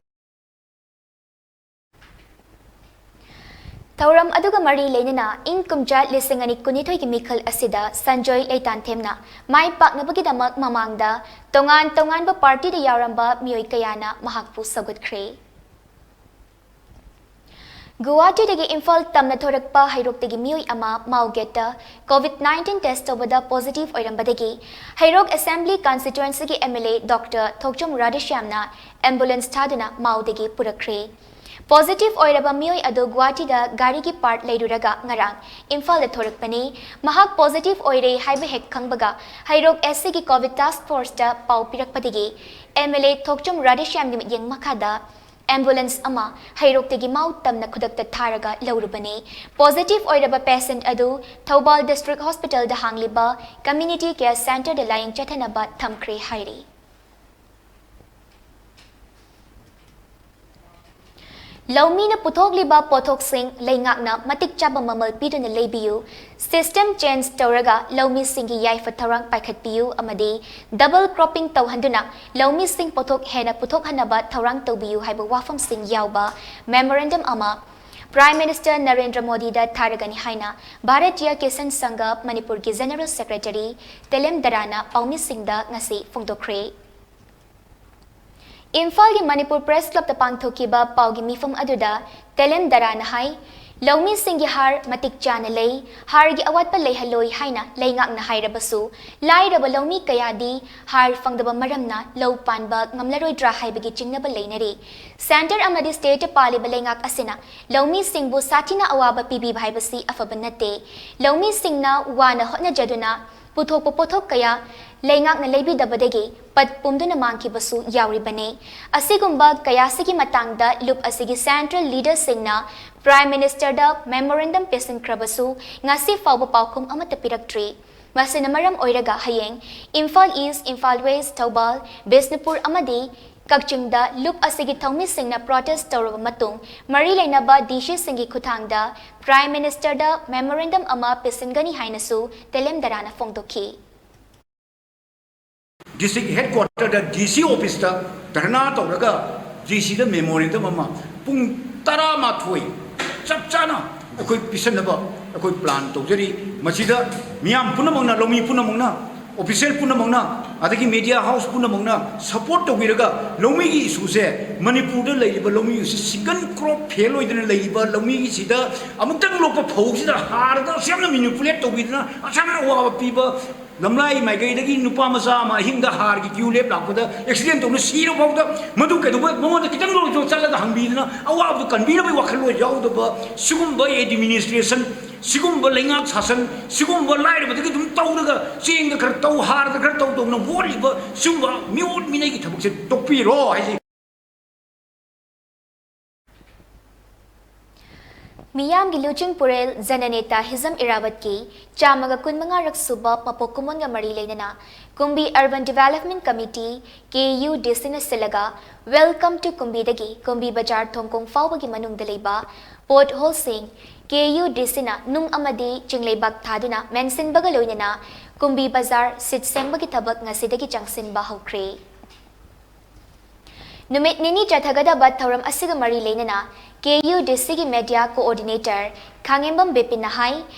ꯊꯧꯔꯝ ꯑꯗꯨꯒ ꯃꯔꯤ ꯂꯩꯅꯅ ꯏꯪ ꯀꯨꯝꯖꯥ ꯂꯤꯁꯤꯡ ꯑꯅꯤ ꯀꯨꯟꯅꯤꯊꯣꯏꯒꯤ ꯃꯤꯈꯜ ꯑꯁꯤꯗ ꯁꯟꯖꯣꯏ ꯂꯩꯇꯥꯟꯊꯦꯝꯅ ꯃꯥꯏ ꯄꯥꯛꯅꯕꯒꯤꯗꯃꯛ ꯃꯃꯥꯡꯗ ꯇꯣꯉꯥꯟ ꯇꯣꯉꯥꯟꯕ partyꯗ ꯌꯥꯎꯔꯝꯕ ꯃꯤꯑꯣꯏ ꯀꯌꯥꯅ ꯃꯍꯥꯛꯄꯨ ꯁꯧꯒꯠꯈ꯭ꯔꯦ꯫ ꯒꯨꯋꯥꯍꯥꯇꯤꯗꯒꯤ ꯏꯝꯐꯥꯜ ꯇꯝꯅ ꯊꯣꯔꯛꯄ ꯍꯩꯔꯣꯛꯇꯒꯤ ꯃꯤꯑꯣꯏ ꯑꯃ ꯃꯥꯎ ꯒꯦꯠꯇ COVID nineteen test ꯇꯧꯕꯗ positive ꯑꯣꯏꯔꯝꯕꯗꯒꯤ ꯍꯩꯔꯣꯛ Assembly Constituencyꯒꯤ MLA Doctor ꯊꯣꯛꯆꯣꯝ ꯔꯥꯙꯦꯁ꯭ꯌꯥꯝꯅ ambulance ꯊꯥꯗꯨꯅ ꯃꯥꯎꯗꯒꯤ ꯄꯨꯔꯛꯈ꯭ꯔꯦ꯫ Positive ꯑꯣꯏꯔꯕ ꯃꯤꯑꯣꯏ ꯑꯗꯨ ꯒꯨꯋꯥꯍꯥꯇꯤꯗ ꯒꯥꯔꯤꯒꯤ part ꯂꯩꯔꯨꯔꯒ ꯉꯔꯥꯡ ꯏꯝꯐꯥꯜꯗ ꯊꯣꯔꯛꯄꯅꯤ꯫ ꯃꯍꯥꯛ positive ꯑꯣꯏꯔꯦ ꯍꯥꯏꯕ ꯍꯦꯛ ꯈꯪꯕꯒ ꯍꯩꯔꯣꯛ SCꯒꯤ COVID task forceꯇ ꯄꯥꯎ ꯄꯤꯔꯛꯄꯗꯒꯤ MLA ꯊꯣꯛꯆꯣꯝ ꯔꯥꯙꯦꯁ꯭ꯌꯥꯝꯒꯤ ꯃꯤꯠꯌꯦꯡ ꯃꯈꯥꯗ ambulance ꯑꯃ ꯍꯩꯔꯣꯛꯇꯒꯤ ꯃꯥꯎ ꯇꯝꯅ ꯈꯨꯗꯛꯇ ꯊꯥꯔꯒ ꯂꯧꯔꯨꯕꯅꯤ꯫ Positive ꯑꯣꯏꯔꯕ patient ꯑꯗꯨ ꯊꯧꯕꯥꯜ District Hospitalꯗ ꯍꯥꯡꯂꯤꯕ Community Care Centreꯗ ꯂꯥꯌꯦꯡ ꯆꯠꯊꯅꯕ ꯊꯝꯈ꯭ꯔꯦ ꯍꯥꯏꯔꯤ꯫ ꯂꯧꯃꯤꯅ ꯄꯨꯊꯣꯛꯂꯤꯕ ꯄꯣꯠꯊꯣꯛꯁꯤꯡ ꯂꯩꯉꯥꯛꯅ ꯃꯇꯤꯛ ꯆꯥꯕ ꯃꯃꯜ ꯄꯤꯗꯨꯅ ꯂꯩꯕꯤꯌꯨ꯫ System change ꯇꯧꯔꯒ ꯂꯧꯃꯤꯁꯤꯡꯒꯤ ꯌꯥꯏꯐ ꯊꯧꯔꯥꯡ ꯄꯥꯏꯈꯠꯄꯤꯌꯨ ꯑꯃꯗꯤ double cropping ꯇꯧꯍꯟꯗꯨꯅ ꯂꯧꯃꯤꯁꯤꯡ ꯄꯣꯠꯊꯣꯛ ꯍꯦꯟꯅ ꯄꯨꯊꯣꯛꯍꯟꯅꯕ ꯊꯧꯔꯥꯡ ꯇꯧꯕꯤꯌꯨ ꯍꯥꯏꯕ ꯋꯥꯐꯝꯁꯤꯡ ꯌꯥꯎꯕ memorandum ꯑꯃ Prime Minister ꯅꯔꯦꯟꯗ꯭ꯔ ꯃꯣꯗꯤꯗ ꯊꯥꯔꯒꯅꯤ ꯍꯥꯏꯅ ꯚꯥꯔꯇꯤꯌ ꯀꯤꯁꯥꯟ ꯁꯪꯘ ꯃꯅꯤꯄꯨꯔꯒꯤ General Secretary ꯇꯦꯂꯦꯝ ꯗꯔꯥꯅ ꯄꯥꯎꯃꯤꯁꯤꯡꯗ ꯉꯁꯤ ꯐꯣꯡꯗꯣꯛꯈ꯭ꯔꯦ꯫ ꯏꯝꯐꯥꯜꯒꯤ ꯃꯅꯤꯄꯨꯔ Press Clubꯇ ꯄꯥꯡꯊꯣꯛꯈꯤꯕ ꯄꯥꯎꯒꯤ ꯃꯤꯐꯝ ꯑꯗꯨꯗ ꯇꯦꯂꯦꯝ ꯗꯔꯥꯅ ꯍꯥꯏ, ꯂꯧꯃꯤꯁꯤꯡꯒꯤ ꯍꯥꯔ ꯃꯇꯤꯛ ꯆꯥꯅ ꯂꯩ, ꯍꯥꯔꯒꯤ ꯑꯋꯥꯠꯄ ꯂꯩꯍꯜꯂꯣꯏ ꯍꯥꯏꯅ ꯂꯩꯉꯥꯛꯅ ꯍꯥꯏꯔꯕꯁꯨ, ꯂꯥꯏꯔꯕ ꯂꯧꯃꯤ ꯀꯌꯥꯗꯤ ꯍꯥꯔ ꯐꯪꯗꯕ ꯃꯔꯝꯅ ꯂꯧ ꯄꯥꯟꯕ ꯉꯝꯂꯔꯣꯏꯗ꯭ꯔꯥ ꯍꯥꯏꯕꯒꯤ ꯆꯤꯡꯅꯕ ꯂꯩꯅꯔꯤ꯫ Centre ꯑꯃꯗꯤ stateꯇ ꯄꯥꯜꯂꯤꯕ ꯂꯩꯉꯥꯛ ꯑꯁꯤꯅ ꯂꯧꯃꯤꯁꯤꯡꯕꯨ ꯁꯥꯊꯤꯅ ꯑꯋꯥꯕ ꯄꯤꯕꯤꯕ ꯍꯥꯏꯕꯁꯤ ꯑꯐꯕ ꯅꯠꯇꯦ꯫ ꯂꯧꯃꯤꯁꯤꯡꯅ ꯋꯥꯅ ꯍꯣꯠꯅꯖꯗꯨꯅ ꯄꯨꯊꯣꯛꯄ ꯄꯣꯠꯊꯣꯛ ꯀꯌꯥ ꯂꯩꯉꯥꯛꯅ ꯂꯩꯕꯤꯗꯕꯗꯒꯤ ꯄꯠ ꯄꯨꯝꯗꯨꯅ ꯃꯥꯡꯈꯤꯕꯁꯨ ꯌꯥꯎꯔꯤꯕꯅꯤ꯫ ꯑꯁꯤꯒꯨꯝꯕ ꯀꯌꯥꯁꯤꯒꯤ ꯃꯇꯥꯡꯗ ꯂꯨꯞ ꯑꯁꯤꯒꯤ Central Leaderꯁꯤꯡꯅ Prime Ministerꯗ memorandum ꯄꯤꯁꯤꯟꯈ꯭ꯔꯕꯁꯨ ꯉꯁꯤ ꯐꯥꯎꯕ ꯄꯥꯎꯈꯨꯝ ꯑꯃꯠꯇ ꯄꯤꯔꯛꯇ꯭ꯔꯤ꯫ ꯃꯁꯤꯅ ꯃꯔꯝ ꯑꯣꯏꯔꯒ ꯍꯌꯦꯡ ꯏꯝꯐꯥꯜ East, ꯏꯝꯐꯥꯜ West, ꯊꯧꯕꯥꯜ, ꯕꯤꯁꯅꯨꯄꯨꯔ ꯑꯃꯗꯤ ꯀꯛꯆꯤꯡꯗ ꯂꯨꯞ ꯑꯁꯤꯒꯤ ꯊꯧꯃꯤꯁꯤꯡꯅ protest ꯇꯧꯔꯕ ꯃꯇꯨꯡ ꯃꯔꯤ ꯂꯩꯅꯕ DCꯁꯤꯡꯒꯤ ꯈꯨꯠꯊꯥꯡꯗ Prime Ministerꯗ memorandum ꯑꯃ ꯄꯤꯁꯤꯟꯒꯅꯤ ꯍꯥꯏꯅꯁꯨ ꯇꯦꯂꯦꯝ ꯗꯔꯥꯅ ꯐꯣꯡꯗꯣꯛꯈꯤ꯫ District headquarterꯗ DC officeꯇ ꯙꯔꯅꯥ ꯇꯧꯔꯒ DCꯗ memorandum ꯑꯃ ꯄꯨꯡ ꯇꯔꯥꯃꯥꯊꯣꯏ ꯆꯞ ꯆꯥꯅ ꯑꯩꯈꯣꯏ ꯄꯤꯁꯟꯅꯕ ꯑꯩꯈꯣꯏ plan ꯇꯧꯖꯔꯤ꯫ ꯃꯁꯤꯗ ꯃꯤꯌꯥꯝ ꯄꯨꯝꯅꯃꯛꯅ, ꯂꯧꯃꯤ ꯄꯨꯝꯅꯃꯛꯅ ꯑꯣꯐꯤꯁꯤꯌꯦꯜ ꯄꯨꯝꯅꯃꯛꯅ, ꯑꯗꯒꯤ ꯃꯦꯗꯤꯌꯥ ꯍꯥꯎꯁ ꯄꯨꯝꯅꯃꯛꯅ ꯁꯄꯣꯔꯠ ꯇꯧꯕꯤꯔꯒ, ꯂꯧꯃꯤꯒꯤ ꯏꯁꯨꯁꯦ, ꯃꯅꯤꯄꯨꯔꯗ ꯂꯩꯔꯤꯕ ꯂꯧꯃꯤ ꯑꯁꯤ ꯁꯤꯡꯒꯜ ꯀ꯭ꯔꯣꯞ ꯐꯦꯜ ꯑꯣꯏꯗꯅ ꯂꯩꯔꯤꯕ ꯂꯧꯃꯤꯒꯤꯁꯤꯗ ꯑꯃꯨꯛꯇꯪ ꯂꯣꯛꯄ ꯐꯧꯁꯤꯗ ꯍꯥꯔꯗ ꯑꯁꯨꯛ ꯌꯥꯝꯅ ꯃꯦꯅꯤꯄꯨꯂꯦꯠ ꯇꯧꯕꯤꯗꯅ, ꯑꯁꯨꯛ ꯌꯥꯝꯅ ꯑꯋꯥꯕ ꯄꯤꯕ, ꯂꯝꯂꯥꯏ ꯃꯥꯏꯀꯩꯗꯒꯤ ꯅꯨꯄꯥ ꯃꯆꯥ ꯑꯃ ꯑꯍꯤꯡꯗ ꯍꯥꯔꯒꯤ ꯀ꯭ꯌꯨ ꯂꯦꯞ ꯂꯥꯛꯄꯗ ꯑꯦꯛꯁꯤꯗꯦꯟ ꯇꯧꯅ ꯁꯤꯔ ꯐꯥꯎꯗ, ꯃꯗꯨ ꯀꯩꯗꯧꯕ, ꯃꯉꯣꯟꯗ ꯈꯤꯇꯪ ꯂꯣꯏꯖꯣ ꯆꯠꯂꯒ ꯍꯪꯕꯤꯗꯅ, ꯑꯋꯥꯕꯗꯨ ꯀꯟꯕꯤꯅꯕꯒꯤ ꯋꯥꯈꯜꯂꯣꯟ ꯌꯥꯎꯗꯕ ꯁꯤꯒꯨꯝꯕ ꯑꯦꯗꯃꯤꯅꯤꯁꯇ꯭ꯔꯦꯁꯟ, ꯁꯤꯒꯨꯝꯕ ꯂꯩꯉꯥꯛ ꯁꯥꯁꯟ, ꯁꯤꯒꯨꯝꯕ ꯂꯥꯏꯔꯕꯗꯒꯤ ꯑꯗꯨꯝ ꯇꯧꯔꯒ ꯆꯦꯡꯗ ꯈꯔ ꯇꯧ, ꯍꯥꯔꯗ ꯈꯔ ꯇꯧ ꯇꯧꯅ ꯋꯥꯠꯂꯤꯕ ꯁꯤꯒꯨꯝꯕ ꯃꯤꯑꯣꯠ ꯃꯤꯅꯩꯒꯤ ꯊꯕꯛꯁꯦ ꯇꯣꯛꯄꯤꯔꯣ ꯍꯥꯏꯁꯦ꯫ ꯃꯤꯌꯥꯝꯒꯤ ꯂꯨꯆꯤꯡ ꯄꯨꯔꯦꯜ ꯖꯅꯅꯦꯇꯥ ꯍꯤꯖꯝ ꯏꯔꯥꯕꯠꯀꯤ ꯆꯥꯝꯃꯒ ꯀꯨꯟꯃꯉꯥꯔꯛ ꯁꯨꯕ ꯃꯄꯣꯛ ꯀꯨꯝꯑꯣꯟꯒ ꯃꯔꯤ ꯂꯩꯅꯅ ꯀꯨꯝꯕꯤ Urban Development Committee, K U D Cꯅ ꯁꯤꯜꯂꯒ Welcome to ꯀꯨꯝꯕꯤꯗꯒꯤ ꯀꯨꯝꯕꯤ ꯕꯖꯥꯔ ꯊꯣꯡꯈꯣꯡ ꯐꯥꯎꯕꯒꯤ ꯃꯅꯨꯡꯗ ꯂꯩꯕ ꯄꯣꯠ ꯍꯣꯜꯁꯤꯡ K U D Cꯅ ꯅꯨꯡ ꯑꯃꯗꯤ ꯆꯤꯡꯂꯩꯕꯥꯛ ꯊꯥꯗꯨꯅ ꯃꯦꯟꯁꯤꯟꯕꯒ ꯂꯣꯏꯅꯅ ꯀꯨꯝꯕꯤ ꯕꯖꯥꯔ ꯁꯤꯠ ꯁꯦꯡꯕꯒꯤ ꯊꯕꯛ ꯉꯁꯤꯗꯒꯤ ꯆꯪꯁꯤꯟꯕ ꯍꯧꯈ꯭ꯔꯦ꯫ ꯅꯨꯃꯤꯠ ꯅꯤꯅꯤ ꯆꯠꯊꯒꯗꯕ ꯊꯧꯔꯝ ꯑꯁꯤꯒ ꯃꯔꯤ ꯂꯩꯅꯅ K U D Cꯒꯤ media coordinator ꯈꯥꯉꯦꯝꯕꯝ ꯕꯤꯄꯤꯟꯅ ꯍꯥꯏ,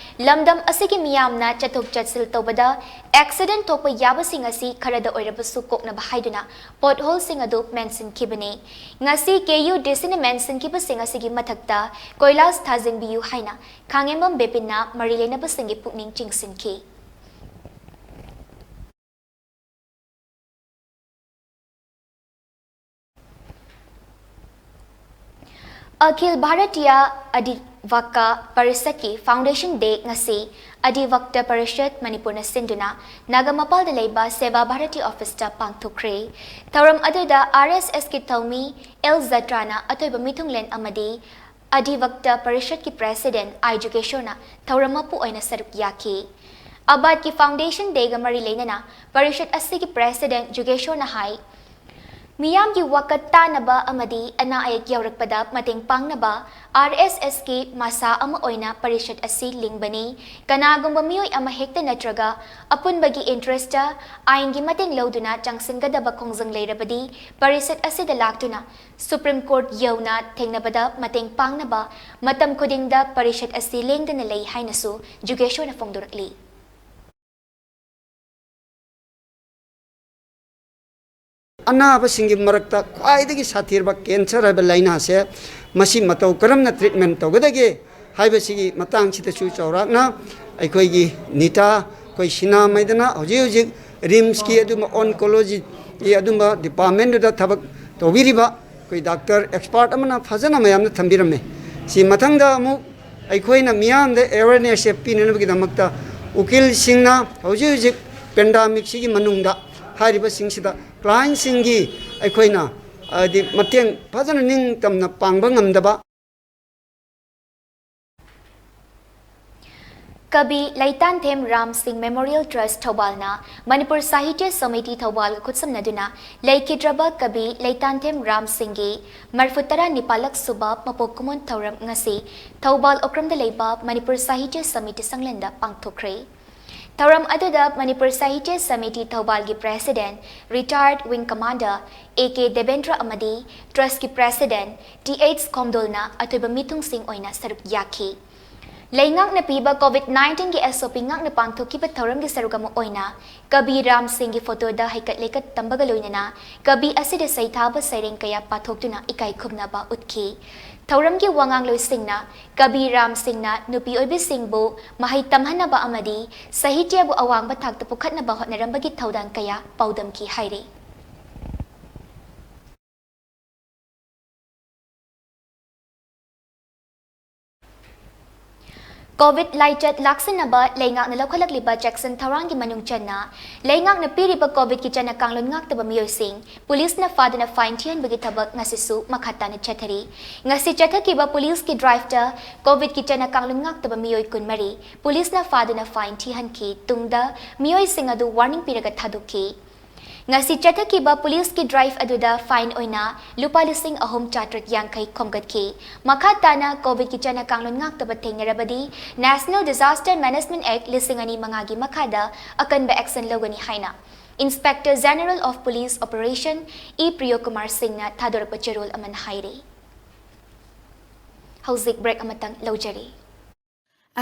ꯂꯝꯗꯝ ꯑꯁꯤꯒꯤ ꯃꯤꯌꯥꯝꯅ ꯆꯠꯊꯣꯛ ꯆꯠꯁꯤꯜ ꯇꯧꯕꯗ accident ꯊꯣꯛꯄ ꯌꯥꯕꯁꯤꯡ ꯑꯁꯤ ꯈꯔꯗ ꯑꯣꯏꯔꯕꯁꯨ ꯀꯣꯛꯅꯕ ꯍꯥꯏꯗꯨꯅ pothole ꯁꯤꯡ ꯑꯗꯨ ꯃꯦꯟꯁꯤꯟꯈꯤꯕꯅꯤ꯫ ꯉꯁꯤ K U D Cꯅ ꯃꯦꯟꯁꯤꯟꯈꯤꯕꯁꯤꯡ ꯑꯁꯤꯒꯤ ꯃꯊꯛꯇ ꯀꯣꯏꯂꯥꯁ ꯊꯥꯖꯤꯟꯕꯤꯌꯨ ꯍꯥꯏꯅ ꯈꯥꯉꯦꯝꯕꯝ ꯕꯤꯄꯤꯟꯅ ꯃꯔꯤ ꯂꯩꯅꯕꯁꯤꯡꯒꯤ ꯄꯨꯛꯅꯤꯡ ꯆꯤꯡꯁꯤꯟꯈꯤ꯫ ꯑꯈꯤꯜ ꯚꯥꯔꯇꯤꯌꯥ ꯑꯗꯤꯚꯛꯇ ꯄꯔꯤꯁꯠꯀꯤ Foundation Day ꯉꯁꯤ ꯑꯗꯤꯚꯛꯇ ꯄꯔꯤꯁꯠ ꯃꯅꯤꯄꯨꯔꯅ ꯁꯤꯟꯗꯨꯅ ꯅꯥꯒꯥꯃꯄꯥꯜꯗ ꯂꯩꯕ ꯁꯦꯕꯥ ꯚꯥꯔꯇꯤ ꯑꯣꯐꯤꯁꯇ ꯄꯥꯡꯊꯣꯛꯈ꯭ꯔꯦ꯫ ꯊꯧꯔꯝ ꯑꯗꯨꯗ R S Sꯀꯤ ꯊꯧꯃꯤ ꯑꯦꯜ ꯖꯇ꯭ꯔꯥꯅ ꯑꯊꯣꯏꯕ ꯃꯤꯊꯨꯡꯂꯦꯟ ꯑꯃꯗꯤ ꯑꯗꯤꯚꯛꯇ ꯄꯔꯤꯁꯠꯀꯤ President ꯑꯥꯏ ꯖꯨꯒꯦꯁꯣꯔꯅ ꯊꯧꯔꯝ ꯃꯄꯨ ꯑꯣꯏꯅ ꯁꯔꯨꯛ ꯌꯥꯈꯤ꯫ ꯑꯕꯥꯗꯀꯤ Foundation Dayꯒ ꯃꯔꯤ ꯂꯩꯅꯅ ꯄꯔꯤꯁꯠ ꯑꯁꯤꯒꯤ President ꯖꯨꯒꯦꯁꯣꯔꯅ ꯍꯥꯏ, ꯃꯤꯌꯥꯝꯒꯤ ꯋꯥꯀꯠ ꯇꯥꯅꯕ ꯑꯃꯗꯤ ꯑꯅꯥ ꯑꯌꯦꯛ ꯌꯥꯎꯔꯛꯄꯗ ꯃꯇꯦꯡ ꯄꯥꯡꯅꯕ R S Sꯀꯤ ꯃꯁꯥ ꯑꯃ ꯑꯣꯏꯅ ꯄꯔꯤꯁꯠ ꯑꯁꯤ ꯂꯤꯡꯕꯅꯤ꯫ ꯀꯅꯥꯒꯨꯝꯕ ꯃꯤꯑꯣꯏ ꯑꯃ ꯍꯦꯛꯇ ꯅꯠꯇ꯭ꯔꯒ ꯑꯄꯨꯟꯕꯒꯤ interestꯇ ꯑꯥꯏꯟꯒꯤ ꯃꯇꯦꯡ ꯂꯧꯗꯨꯅ ꯆꯪꯁꯤꯟꯒꯗꯕ ꯈꯣꯡꯖꯪ ꯂꯩꯔꯕꯗꯤ ꯄꯔꯤꯁꯠ ꯑꯁꯤꯗ ꯂꯥꯛꯇꯨꯅ Supreme Court ꯌꯧꯅ ꯊꯦꯡꯅꯕꯗ ꯃꯇꯦꯡ ꯄꯥꯡꯅꯕ ꯃꯇꯝ ꯈꯨꯗꯤꯡꯗ ꯄꯔꯤꯁꯠ ꯑꯁꯤ ꯂꯦꯡꯗꯅ ꯂꯩ ꯍꯥꯏꯅꯁꯨ ꯖꯨꯒꯦꯁꯣꯔꯅ ꯐꯣꯡꯗꯣꯔꯛꯂꯤ꯫ ꯑꯅꯥꯕꯁꯤꯡꯒꯤ ꯃꯔꯛꯇ ꯈ꯭ꯋꯥꯏꯗꯒꯤ ꯁꯥꯊꯤꯔꯕ ꯀꯦꯟꯁꯔ ꯍꯥꯏꯕ ꯂꯥꯏꯅꯥꯁꯦ, ꯃꯁꯤ ꯃꯇꯧ ꯀꯔꯝꯅ ꯇ꯭ꯔꯤꯠꯃꯦꯟ ꯇꯧꯒꯗꯒꯦ ꯍꯥꯏꯕꯁꯤꯒꯤ ꯃꯇꯥꯡꯁꯤꯗꯁꯨ ꯆꯥꯎꯔꯥꯛꯅ ꯑꯩꯈꯣꯏꯒꯤ ꯅꯤꯇꯥ, ꯑꯩꯈꯣꯏ ꯁꯤꯅꯥꯃꯩꯗꯅ ꯍꯧꯖꯤꯛ ꯍꯧꯖꯤꯛ ꯔꯤꯝꯁꯀꯤ ꯑꯗꯨꯝꯕ ꯑꯣꯟꯀꯣꯂꯣꯖꯤꯒꯤ ꯑꯗꯨꯝꯕ ꯗꯤꯄꯥꯔꯠꯃꯦꯟꯗꯨꯗ ꯊꯕꯛ ꯇꯧꯕꯤꯔꯤꯕ ꯑꯩꯈꯣꯏ ꯗꯥꯛꯇꯔ ꯑꯦꯛꯁꯄꯥꯔꯠ ꯑꯃꯅ ꯐꯖꯅ ꯃꯌꯥꯝꯗ ꯊꯝꯕꯤꯔꯝꯃꯦ꯫ ꯁꯤ ꯃꯊꯪꯗ ꯑꯃꯨꯛ ꯑꯩꯈꯣꯏꯅ ꯃꯤꯌꯥꯝꯗ ꯑꯦꯋꯦꯔꯅꯦꯁꯁꯦ ꯄꯤꯅꯅꯕꯒꯤꯗꯃꯛꯇ ꯎꯀꯤꯜꯁꯤꯡꯅ ꯍꯧꯖꯤꯛ ꯍꯧꯖꯤꯛ ꯄꯦꯟꯗꯥꯃꯤꯛꯁꯤꯒꯤ ꯃꯅꯨꯡꯗ ꯍꯥꯏꯔꯤꯕꯁꯤꯡꯁꯤꯗ ꯀ꯭ꯂꯥꯏꯟꯁꯤꯡꯒꯤ ꯑꯩꯈꯣꯏꯅ ꯍꯥꯏꯗꯤ ꯃꯇꯦꯡ ꯐꯖꯅ ꯅꯤꯡꯇꯝꯅ ꯄꯥꯡꯕ ꯉꯝꯗꯕ꯫ ꯀꯕꯤ ꯂꯩꯇꯥꯟꯊꯦꯝ ꯔꯥꯝ ꯁꯤꯡ ꯃꯦꯃꯣꯔꯤꯌꯦꯜ ꯇ꯭ꯔꯁ ꯊꯧꯕꯥꯜꯅ ꯃꯅꯤꯄꯨꯔ ꯁꯥꯍꯤꯇ꯭ꯌ ꯁꯃꯤꯇꯤ ꯊꯧꯕꯥꯜꯒ ꯈꯨꯠꯁꯝꯅꯗꯨꯅ ꯂꯩꯈꯤꯗ꯭ꯔꯕ ꯀꯕꯤ ꯂꯩꯇꯥꯟꯊꯦꯝ ꯔꯥꯝ ꯁꯤꯡꯒꯤ ꯃꯔꯐꯨ ꯇꯔꯥ ꯅꯤꯄꯥꯜꯂꯛ ꯁꯨꯕ ꯃꯄꯣꯛ ꯀꯨꯝꯑꯣꯟ ꯊꯧꯔꯝ ꯉꯁꯤ ꯊꯧꯕꯥꯜ ꯑꯣꯀ꯭ꯔꯝꯗ ꯂꯩꯕ ꯃꯅꯤꯄꯨꯔ ꯁꯥꯍꯤꯇ꯭ꯌ ꯁꯃꯤꯇꯤ ꯁꯪꯂꯦꯟꯗ ꯄꯥꯡꯊꯣꯛꯈ꯭ꯔꯦ꯫ ꯊꯧꯔꯝ ꯑꯗꯨꯗ ꯃꯅꯤꯄꯨꯔ ꯁꯥꯍꯤꯇ꯭ꯌ ꯁꯃꯤꯇꯤ ꯊꯧꯕꯥꯜꯒꯤ president, retired wing commander A K Debendra ꯑꯃꯗꯤ ꯇ꯭ꯔꯁꯀꯤ ꯄ꯭ꯔꯦꯁꯤꯗꯦꯟꯠ ꯇꯤ ꯑꯩꯆ ꯈꯣꯝꯗꯣꯜꯅ ꯑꯊꯣꯏꯕ ꯃꯤꯊꯨꯡꯁꯤꯡ ꯑꯣꯏꯅ ꯁꯔꯨꯛ ꯌꯥꯈꯤ꯫ ꯂꯩꯉꯥꯛꯅ ꯄꯤꯕ ꯀꯣꯚꯤꯗ ꯅꯥꯏꯟꯇꯤꯟꯒꯤ ꯑꯦꯁ ꯑꯣ ꯄꯤ ꯉꯥꯛꯅ ꯄꯥꯡꯊꯣꯛꯈꯤꯕ ꯊꯧꯔꯝꯒꯤ ꯁꯔꯨꯛ ꯑꯃ ꯑꯣꯏꯅ ꯀꯕꯤ ꯔꯥꯝ ꯁꯤꯡꯒꯤ ꯐꯣꯇꯣꯗ ꯍꯩꯀꯠ ꯂꯩꯀꯠ ꯇꯝꯕꯒ ꯂꯣꯏꯅꯅ ꯀꯕꯤ ꯑꯁꯤꯗ ꯁꯩꯊꯥꯕ ꯁꯩꯔꯦꯡ ꯀꯌꯥ ꯄꯥꯊꯣꯛꯇꯨꯅ ꯏꯀꯥꯏ ꯈꯨꯝꯅꯕ ꯎꯠꯈꯤ꯫ ꯊꯧꯔꯝꯒꯤ ꯋꯥꯉꯥꯡꯂꯣꯏꯁꯤꯡꯅ ꯀꯕꯤ ꯔꯥꯝ ꯁꯤꯡꯅ ꯅꯨꯄꯤ ꯑꯣꯏꯕꯤꯁꯤꯡꯕꯨ ꯃꯍꯩ ꯇꯝꯍꯟꯅꯕ ꯑꯃꯗꯤ ꯁꯥꯍꯤꯇ꯭ꯌꯕꯨ ꯑꯋꯥꯡꯕ ꯊꯥꯛꯇ ꯄꯨꯈꯠꯅꯕ ꯍꯣꯠꯅꯔꯝꯕꯒꯤ ꯊꯧꯗꯥꯡ ꯀꯌꯥ ꯄꯥꯎꯗꯝꯈꯤ ꯍꯥꯏꯔꯤ꯫ ꯀꯣꯚꯤꯗ ꯂꯥꯏꯆꯠ ꯂꯥꯛꯁꯤꯟꯅꯕ ꯂꯩꯉꯥꯛꯅ ꯂꯧꯈꯠꯂꯛꯂꯤꯕ ꯆꯦꯛꯁꯤꯟ ꯊꯧꯔꯥꯡꯒꯤ ꯃꯅꯨꯡ ꯆꯟꯅ ꯂꯩꯉꯥꯛꯅ ꯄꯤꯔꯤꯕ ꯀꯣꯚꯤꯗꯀꯤ ꯆꯠꯅ ꯀꯥꯡꯂꯣꯟ ꯉꯥꯛꯇꯕ ꯃꯤꯑꯣꯏꯁꯤꯡ ꯄꯨꯂꯤꯁꯅ ꯐꯥꯗꯨꯅ ꯐꯥꯏꯟ ꯊꯤꯍꯟꯕꯒꯤ ꯊꯕꯛ ꯉꯁꯤꯁꯨ ꯃꯈꯥ ꯇꯥꯅ ꯆꯠꯊꯔꯤ꯫ ꯉꯁꯤ ꯆꯠꯊꯈꯤꯕ ꯄꯨꯂꯤꯁꯀꯤ ꯗ꯭ꯔꯥꯏꯚꯇ ꯀꯣꯚꯤꯗꯀꯤ ꯆꯠꯅ ꯀꯥꯡꯂꯣꯟ ꯉꯥꯛꯇꯕ ꯃꯤꯑꯣꯏ ꯀꯨꯟꯃꯔꯤ ꯄꯨꯂꯤꯁꯅ ꯐꯥꯗꯨꯅ ꯐꯥꯏꯟ ꯊꯤꯍꯟꯈꯤ꯫ ꯇꯨꯡꯗ ꯃꯤꯑꯣꯏꯁꯤꯡ ꯑꯗꯨ ꯋꯥꯔꯅꯤꯡ ꯄꯤꯔꯒ ꯊꯥꯗꯣꯛꯈꯤ꯫ ꯉꯁꯤ ꯆꯠꯊꯈꯤꯕ ꯄꯨꯂꯤꯁꯀꯤ ꯗ꯭ꯔꯥꯏꯚ ꯑꯗꯨꯗ ꯐꯥꯏꯟ ꯑꯣꯏꯅ ꯂꯨꯄꯥ ꯂꯤꯁꯤꯡ ꯑꯍꯨꯝ ꯆꯥꯇ꯭ꯔꯦꯠ ꯌꯥꯡꯈꯩ ꯈꯣꯝꯒꯠꯈꯤ꯫ ꯃꯈꯥ ꯇꯥꯅ ꯀꯣꯚꯤꯗꯀꯤ ꯆꯠꯅ ꯀꯥꯡꯂꯣꯟ ꯉꯥꯛꯇꯕ ꯊꯦꯡꯅꯔꯕꯗꯤ National Disaster Management Act ꯂꯤꯁꯤꯡ ꯑꯅꯤ ꯃꯉꯥꯒꯤ ꯃꯈꯥꯗ ꯑꯀꯟꯕ action ꯂꯧꯒꯅꯤ ꯍꯥꯏꯅ Inspector General of Police Operation E Priyokumar ꯁꯤꯡꯅ ꯊꯥꯗꯣꯔꯛꯄ ꯆꯦꯔꯣꯜ ꯑꯃꯅ ꯍꯥꯏꯔꯤ꯫ ꯍꯧꯖꯤꯛ break ꯑꯃꯇꯪ ꯂꯧꯖꯔꯤ꯫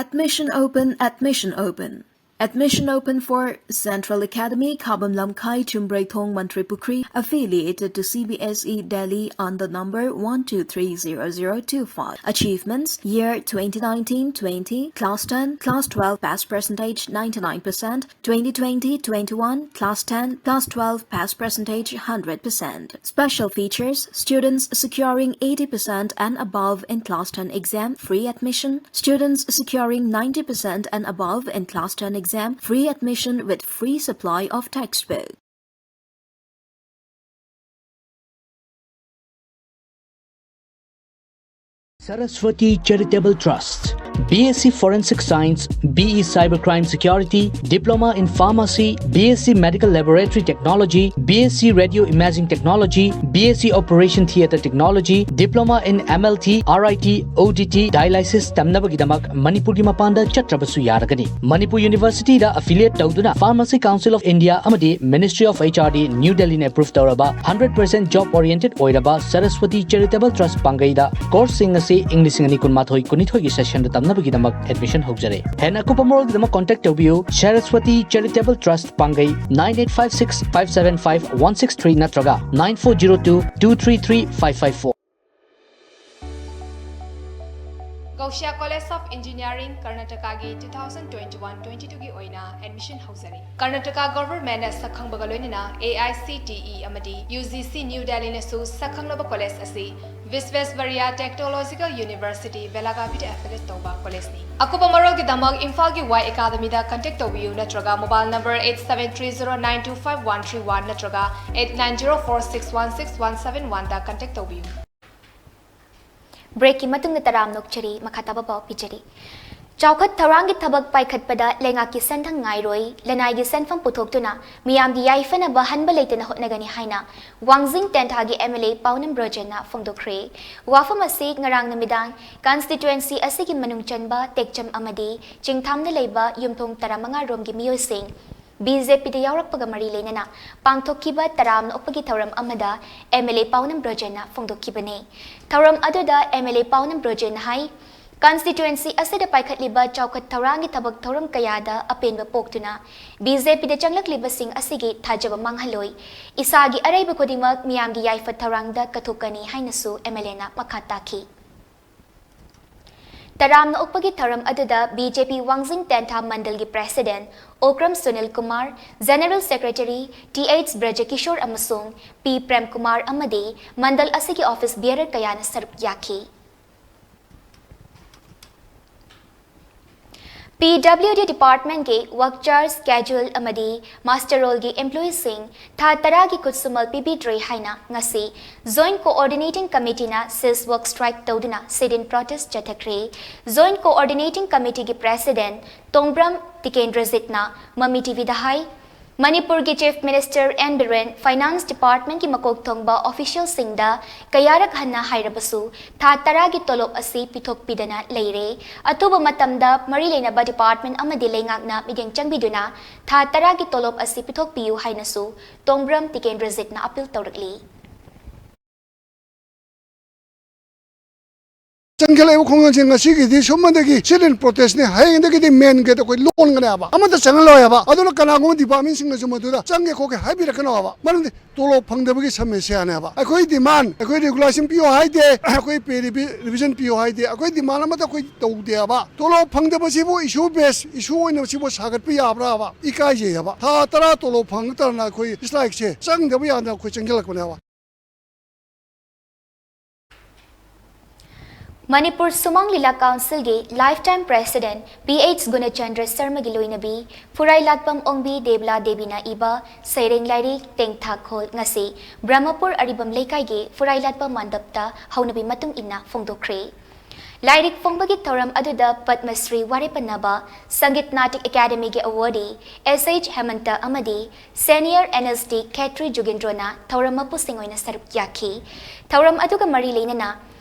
Admission open, admission open. Admission open for Central Academy, Khabam Lamkhai, Chumbreithong, Mantripukhri, affiliated to C B S E Delhi under number one two three zero zero two five. Achievements: year twenty nineteen twenty, class ten, class twelve pass percentage ninety-nine percent, twenty twenty twenty-one, class ten, class twelve pass percentage hundred percent. Special features: students securing eighty percent and above in class ten exam, free admission. Students securing ninety percent and above in class ten exam, free admission with free supply of textbook. Saraswati Charitable Trust. B S C Forensic Science, B E Cybercrime Security, Diploma in Pharmacy, B S C Medical Laboratory Technology, B S C Radio Imaging Technology, B S C Operation Theatre Technology, Diploma in M L T, R I T, O D T, Dialysis ꯇꯝꯅꯕꯒꯤꯗꯃꯛ ꯃꯅꯤꯄꯨꯔꯒꯤ ꯃꯄꯥꯟꯗ ꯆꯠꯇ꯭ꯔꯕꯁꯨ ꯌꯥꯔꯒꯅꯤ꯫ Manipur University ꯗ affiliate ꯇꯧꯗꯨꯅ Pharmacy Council of India ꯑꯃꯗꯤ Ministry of H R D New Delhi ꯅ approve ꯇꯧꯔꯕ hundred percent job oriented ꯑꯣꯏꯔꯕ Saraswati Charitable Trust ꯄꯥꯡꯒꯩꯗ course ꯁꯤꯡ ꯑꯁꯤ ꯏꯪ ꯂꯤꯁꯤꯡ ꯑꯅꯤ ꯀꯨꯟꯃꯥꯊꯣꯏ ꯀꯨꯟꯅꯤꯊꯣꯏꯒꯤ session ꯗ ꯇꯝꯅꯕꯒꯤꯗꯃꯛ admission ꯍꯧꯖꯔꯦ꯫ ꯍꯦꯟꯅ ꯑꯀꯨꯞꯄ ꯃꯔꯣꯜꯒꯤꯗꯃꯛ contact ꯇꯧꯕꯤꯌꯨ Saraswati Charitable Trust ꯄꯥꯡꯒꯩ nine eight five six five seven five one six three ꯅꯠꯇ꯭ꯔꯒ nine four zero two two three three five five four꯫ Gausia College of Engineering, ꯀꯔꯅꯥꯇꯀꯥꯒꯤ two thousand twenty-one twenty-two ꯒꯤ ꯑꯣꯏꯅ admission ꯍꯧꯖꯔꯤ꯫ Karnataka government ꯅ ꯁꯛꯈꯪꯕꯒ ꯂꯣꯏꯅꯅ A I C T E ꯑꯃꯗꯤ U G C New Delhi ꯅꯁꯨ ꯁꯛꯈꯪꯂꯕ college ꯑꯁꯤ Visvesvaraya Technological University, Belagavi ꯗ affiliate ꯇꯧꯕ college ꯅꯤ꯫ ꯑꯀꯨꯞꯄ ꯃꯔꯣꯜꯒꯤꯗꯃꯛ ꯏꯝꯐꯥꯜꯒꯤ Y Academy ꯗ contact ꯇꯧꯕꯤꯌꯨ ꯅꯠꯇ꯭ꯔꯒ mobile number eight seven three zero nine two five one three one ꯅꯠꯇ꯭ꯔꯒ eight nine zero four six one six one seven one ꯗ contact ꯇꯧꯕꯤꯌꯨ꯫ Break ꯀꯤ ꯃꯇꯨꯡꯗ ꯇꯔꯥꯝꯅ ꯑꯣꯛꯆꯔꯤ, ꯃꯈꯥ ꯇꯥꯕ ꯄꯥꯎ ꯄꯤꯖꯔꯤ꯫ ꯆꯥꯎꯈꯠ ꯊꯧꯔꯥꯡꯒꯤ ꯊꯕꯛ ꯄꯥꯏꯈꯠꯄꯗ ꯂꯩꯉꯥꯛꯀꯤ ꯁꯦꯟꯊꯪ ꯉꯥꯏꯔꯣꯏ, ꯂꯅꯥꯏꯒꯤ ꯁꯦꯟꯐꯝ ꯄꯨꯊꯣꯛꯇꯨꯅ ꯃꯤꯌꯥꯝꯒꯤ ꯌꯥꯏꯐꯅꯕ ꯍꯟꯕ ꯂꯩꯇꯅ ꯍꯣꯠꯅꯒꯅꯤ ꯍꯥꯏꯅ ꯋꯥꯡꯖꯤꯡ ꯇꯦꯟꯊꯥꯒꯤ M L A ꯄꯥꯎꯅꯝ ꯕ꯭ꯔꯣꯖꯦꯟꯅ ꯐꯣꯡꯗꯣꯛꯈ꯭ꯔꯦ꯫ ꯋꯥꯐꯝ ꯑꯁꯤ ꯉꯔꯥꯡ ꯅꯨꯃꯤꯗꯥꯡ constituency ꯑꯁꯤꯒꯤ ꯃꯅꯨꯡ ꯆꯟꯕ ꯇꯦꯛꯆꯝ ꯑꯃꯗꯤ ꯆꯤꯡꯊꯥꯝꯗ ꯂꯩꯕ ꯌꯨꯝꯊꯣꯡ ꯇꯔꯥꯃꯉꯥ ꯔꯣꯝꯒꯤ ꯃꯤꯑꯣꯏꯁꯤꯡ B J P ꯗ ꯌꯥꯎꯔꯛꯄꯒ ꯃꯔꯤ ꯂꯩꯅꯅ ꯄꯥꯡꯊꯣꯛꯈꯤꯕ ꯇꯔꯥꯝꯅ ꯑꯣꯛꯄꯒꯤ ꯊꯧꯔꯝ ꯑꯃꯗ M L A ꯄꯥꯎꯅꯝ ꯕ꯭ꯔꯣꯖꯦꯟꯅ ꯐꯣꯡꯗꯣꯛꯈꯤꯕꯅꯤ꯫ ꯊꯧꯔꯝ ꯑꯗꯨꯗ M L A ꯄꯥꯎꯅꯝ ꯕ꯭ꯔꯣꯖꯦꯟꯅ high, Constituency ꯑꯁꯤꯗ ꯄꯥꯏꯈꯠꯂꯤꯕ ꯆꯥꯎꯈꯠ ꯊꯧꯔꯥꯡꯒꯤ ꯊꯕꯛ ꯊꯧꯔꯝ ꯀꯌꯥꯗ ꯑꯄꯦꯟꯕ ꯄꯣꯛꯇꯨꯅ ꯕꯤ ꯖꯦ ꯄꯤꯗ ꯆꯪꯂꯛꯂꯤꯕꯁꯤꯡ ꯑꯁꯤꯒꯤ ꯊꯥꯖꯕ ꯃꯥꯡꯍꯜꯂꯣꯏ꯫ ꯏꯁꯥꯒꯤ ꯑꯔꯩꯕ ꯈꯨꯗꯤꯡꯃꯛ ꯃꯤꯌꯥꯝꯒꯤ ꯌꯥꯏꯐ ꯊꯧꯔꯥꯡꯗ ꯀꯠꯊꯣꯛꯀꯅꯤ ꯍꯥꯏꯅꯁꯨ ꯑꯦꯝ ꯑꯦꯜ ꯑꯦꯅ ꯃꯈꯥ ꯇꯥꯈꯤ꯫ ꯇꯔꯥꯝꯅ ꯑꯣꯛꯄꯒꯤ ꯊꯧꯔꯝ ꯑꯗꯨꯗ B J P Wangjing Tentha ꯃꯟꯗꯜꯒꯤ president Okram Sunil Kumar, general secretary T H Brajakishor ꯑꯃꯁꯨꯡ ꯄꯤ ꯄ꯭ꯔꯦꯝ ꯀꯨꯃꯥꯔ ꯑꯃꯗꯤ ꯃꯟꯗꯜ ꯑꯁꯤꯒꯤ ꯑꯣꯐꯤꯁ ꯕꯤꯌꯔꯔ ꯀꯌꯥꯅ ꯁꯔꯨꯛ ꯌꯥꯈꯤ꯫ ꯄꯤ ꯗꯕ꯭ꯂꯤꯎ ꯗꯤ ꯗꯤꯄꯥꯔꯠꯃꯦꯟꯠꯀꯤ ꯋꯥꯛ ꯆꯥꯔꯖ, ꯀꯦꯖꯨꯑꯦꯜ ꯑꯃꯗꯤ ꯃꯥꯁꯇꯔ ꯔꯣꯜꯒꯤ ꯏꯝꯄ꯭ꯂꯣꯌꯤꯁꯤꯡ ꯊꯥ ꯇꯔꯥꯒꯤ ꯈꯨꯠꯁꯨꯃꯜ ꯄꯤꯕꯤꯗ꯭ꯔꯦ ꯍꯥꯏꯅ ꯉꯁꯤ ꯖꯣꯏꯟꯠ ꯀꯣꯑꯣꯔꯗꯤꯅꯦꯇꯤꯡ ꯀꯃꯤꯇꯤꯅ ꯁꯤꯖ ꯋꯥꯛ ꯁ꯭ꯇ꯭ꯔꯥꯏꯛ ꯇꯧꯗꯨꯅ ꯁꯤꯠ ꯏꯟ ꯄ꯭ꯔꯣꯇꯦꯁ꯭ꯠ ꯆꯠꯊꯈ꯭ꯔꯦ꯫ ꯖꯣꯏꯟꯠ ꯀꯣꯑꯣꯔꯗꯤꯅꯦꯇꯤꯡ ꯀꯃꯤꯇꯤꯒꯤ ꯄ꯭ꯔꯦꯁꯤꯗꯦꯟꯠ ꯇꯣꯡꯕ꯭ꯔꯝ ꯇꯤꯀꯦꯟꯗ꯭ꯔꯖꯤꯠꯅ ꯃꯃꯤ ꯇꯤ ꯚꯤꯗ ꯍꯥꯏ, ꯃꯅꯤꯄꯨꯔꯒꯤ chief minister N Biren finance ꯗꯤꯄꯥꯔꯠꯃꯦꯟꯠꯀꯤ ꯃꯀꯣꯛ ꯊꯣꯡꯕ ꯑꯣꯐꯤꯁꯤꯌꯦꯜꯁꯤꯡꯗ ꯀꯌꯥꯔꯛ ꯍꯟꯅ ꯍꯥꯏꯔꯕꯁꯨ ꯊꯥ ꯇꯔꯥꯒꯤ ꯇꯣꯂꯣꯞ ꯑꯁꯤ ꯄꯤꯊꯣꯛꯄꯤꯗꯅ ꯂꯩꯔꯦ꯫ ꯑꯊꯨꯕ ꯃꯇꯝꯗ ꯃꯔꯤ ꯂꯩꯅꯕ ꯗꯤꯄꯥꯔꯠꯃꯦꯟꯠ ꯑꯃꯗꯤ ꯂꯩꯉꯥꯛꯅ ꯃꯤꯠꯌꯦꯡ ꯆꯪꯕꯤꯗꯨꯅ ꯊꯥ ꯇꯔꯥꯒꯤ ꯇꯣꯂꯣꯞ ꯑꯁꯤ ꯄꯤꯊꯣꯛꯄꯤꯌꯨ ꯍꯥꯏꯅꯁꯨ ꯇꯣꯡꯕ꯭ꯔꯝ ꯇꯤꯀꯦꯟꯗ꯭ꯔꯖꯤꯠꯅ ꯑꯄꯤꯜ ꯇꯧꯔꯛꯂꯤ꯫ ꯆꯪꯈꯠꯂꯛꯏꯕ ꯈꯣꯡꯖꯪꯁꯦ ꯉꯁꯤꯒꯤꯗꯤ ꯁꯨꯞꯅꯗꯒꯤ ꯁꯤꯠ ꯏꯟ ꯄ꯭ꯔꯣꯇꯦꯁ꯭ꯠꯅꯤ, ꯍꯌꯦꯡꯗꯒꯤꯗꯤ ꯃꯦꯟ ꯒꯦꯠ ꯑꯩꯈꯣꯏ ꯂꯣꯟꯒꯅꯦꯕ, ꯑꯃꯠꯇ ꯆꯪꯍꯜꯂꯣꯏ ꯍꯥꯏꯕ꯫ ꯑꯗꯨꯅ ꯀꯅꯥꯒꯨꯝꯕ ꯗꯤꯄꯥꯔꯠꯃꯦꯟꯠꯁꯤꯡꯅꯁꯨ ꯃꯗꯨꯗ ꯆꯪꯒꯦ ꯈꯣꯠꯀꯦ ꯍꯥꯏꯕꯤꯔꯛꯀꯅꯣ ꯍꯥꯏꯕ, ꯃꯔꯝꯗꯤ ꯇꯣꯂꯣꯞ ꯐꯪꯗꯕꯒꯤ ꯁꯃꯁ꯭ꯌꯥꯅꯦꯕ꯫ ꯑꯩꯈꯣꯏ ꯗꯤꯃꯥꯟ, ꯑꯩꯈꯣꯏ ꯔꯤꯒꯨꯂꯦꯁꯟ ꯄꯤꯌꯣ ꯍꯥꯏꯗꯦ, ꯑꯩꯈꯣꯏ ꯄꯦ ꯔꯤꯚꯤ-, ꯔꯤꯚꯤꯖꯟ ꯄꯤꯌꯣ ꯍꯥꯏꯗꯦ, ꯑꯩꯈꯣꯏ ꯗꯤꯃꯥꯟ ꯑꯃꯠꯇ ꯑꯩꯈꯣꯏ ꯇꯧꯗꯦꯕ꯫ ꯇꯣꯂꯣꯞ ꯐꯪꯗꯕꯁꯤꯕꯨ ꯏꯁꯨ ꯕꯦꯁ ꯏꯁꯨ ꯑꯣꯏꯅ ꯁꯤꯕꯨ ꯁꯥꯒꯠꯄ ꯌꯥꯕ꯭ꯔꯥꯕ? ꯏꯀꯥꯏꯖꯩ ꯍꯥꯏꯕ꯫ ꯊꯥ ꯇꯔꯥ ꯇꯣꯂꯣꯞ ꯐꯪꯉꯛꯇꯗꯅ ꯑꯩꯈꯣꯏ ꯁ꯭ꯇ꯭ꯔꯥꯏꯛꯁꯦ ꯆꯪꯗꯕ ꯌꯥꯗꯅ ꯑꯩꯈꯣꯏ ꯆꯪꯁꯤꯜꯂꯛꯄꯅꯦꯕ꯫ ꯃꯅꯤꯄꯨꯔ ꯁꯨꯃꯥꯡ ꯂꯤꯂꯥ ꯀꯥꯎꯟꯁꯤꯜꯒꯤ lifetime president P H Gunachandra ꯁꯔꯃꯒꯤ ꯂꯣꯏꯅꯕꯤ ꯐꯨꯔꯥꯏꯂꯥꯠꯄꯝ ꯑꯣꯡꯕꯤ ꯗꯦꯕꯂꯥ ꯗꯦꯕꯤꯅ ꯏꯕ ꯁꯩꯔꯦꯡ ꯂꯥꯏꯔꯤꯛ ꯇꯦꯡꯊꯥꯈꯣꯜ ꯉꯁꯤ ꯕ꯭ꯔꯍꯃꯄꯨꯔ ꯑꯔꯤꯕꯝ ꯂꯩꯀꯥꯏꯒꯤ ꯐꯨꯔꯥꯏꯂꯥꯠꯄꯝ ꯃꯟꯗꯞꯇ ꯍꯧꯅꯕꯤ ꯃꯇꯨꯡ ꯏꯟꯅ ꯐꯣꯡꯗꯣꯛꯈ꯭ꯔꯦ꯫ ꯂꯥꯏꯔꯤꯛ ꯐꯣꯡꯕꯒꯤ ꯊꯧꯔꯝ ꯑꯗꯨꯗ ꯄꯗꯃ ꯁ꯭ꯔꯤ ꯋꯥꯔꯦꯄꯟꯅꯕ ꯁꯪꯒꯤꯠ ꯅꯥꯇꯛ ꯑꯦꯀꯥꯗꯃꯤꯒꯤ ꯑꯦꯋꯥꯔꯗꯤ ꯑꯦꯁ ꯑꯩꯆ ꯍꯦꯃꯟꯇ ꯑꯃꯗꯤ ꯁꯦꯅꯤꯌꯔ ꯑꯦꯟ ꯑꯦꯁ ꯗꯤ ꯈꯦꯇ꯭ꯔꯤ ꯖꯨꯒꯦꯟꯗ꯭ꯔꯣꯅ ꯊꯧꯔꯝ ꯃꯄꯨꯁꯤꯡ ꯑꯣꯏꯅ ꯁꯔꯨꯛ ꯌꯥꯈꯤ꯫ ꯊꯧꯔꯝ ꯑꯗꯨꯒ ꯃꯔꯤ ꯂꯩꯅꯅ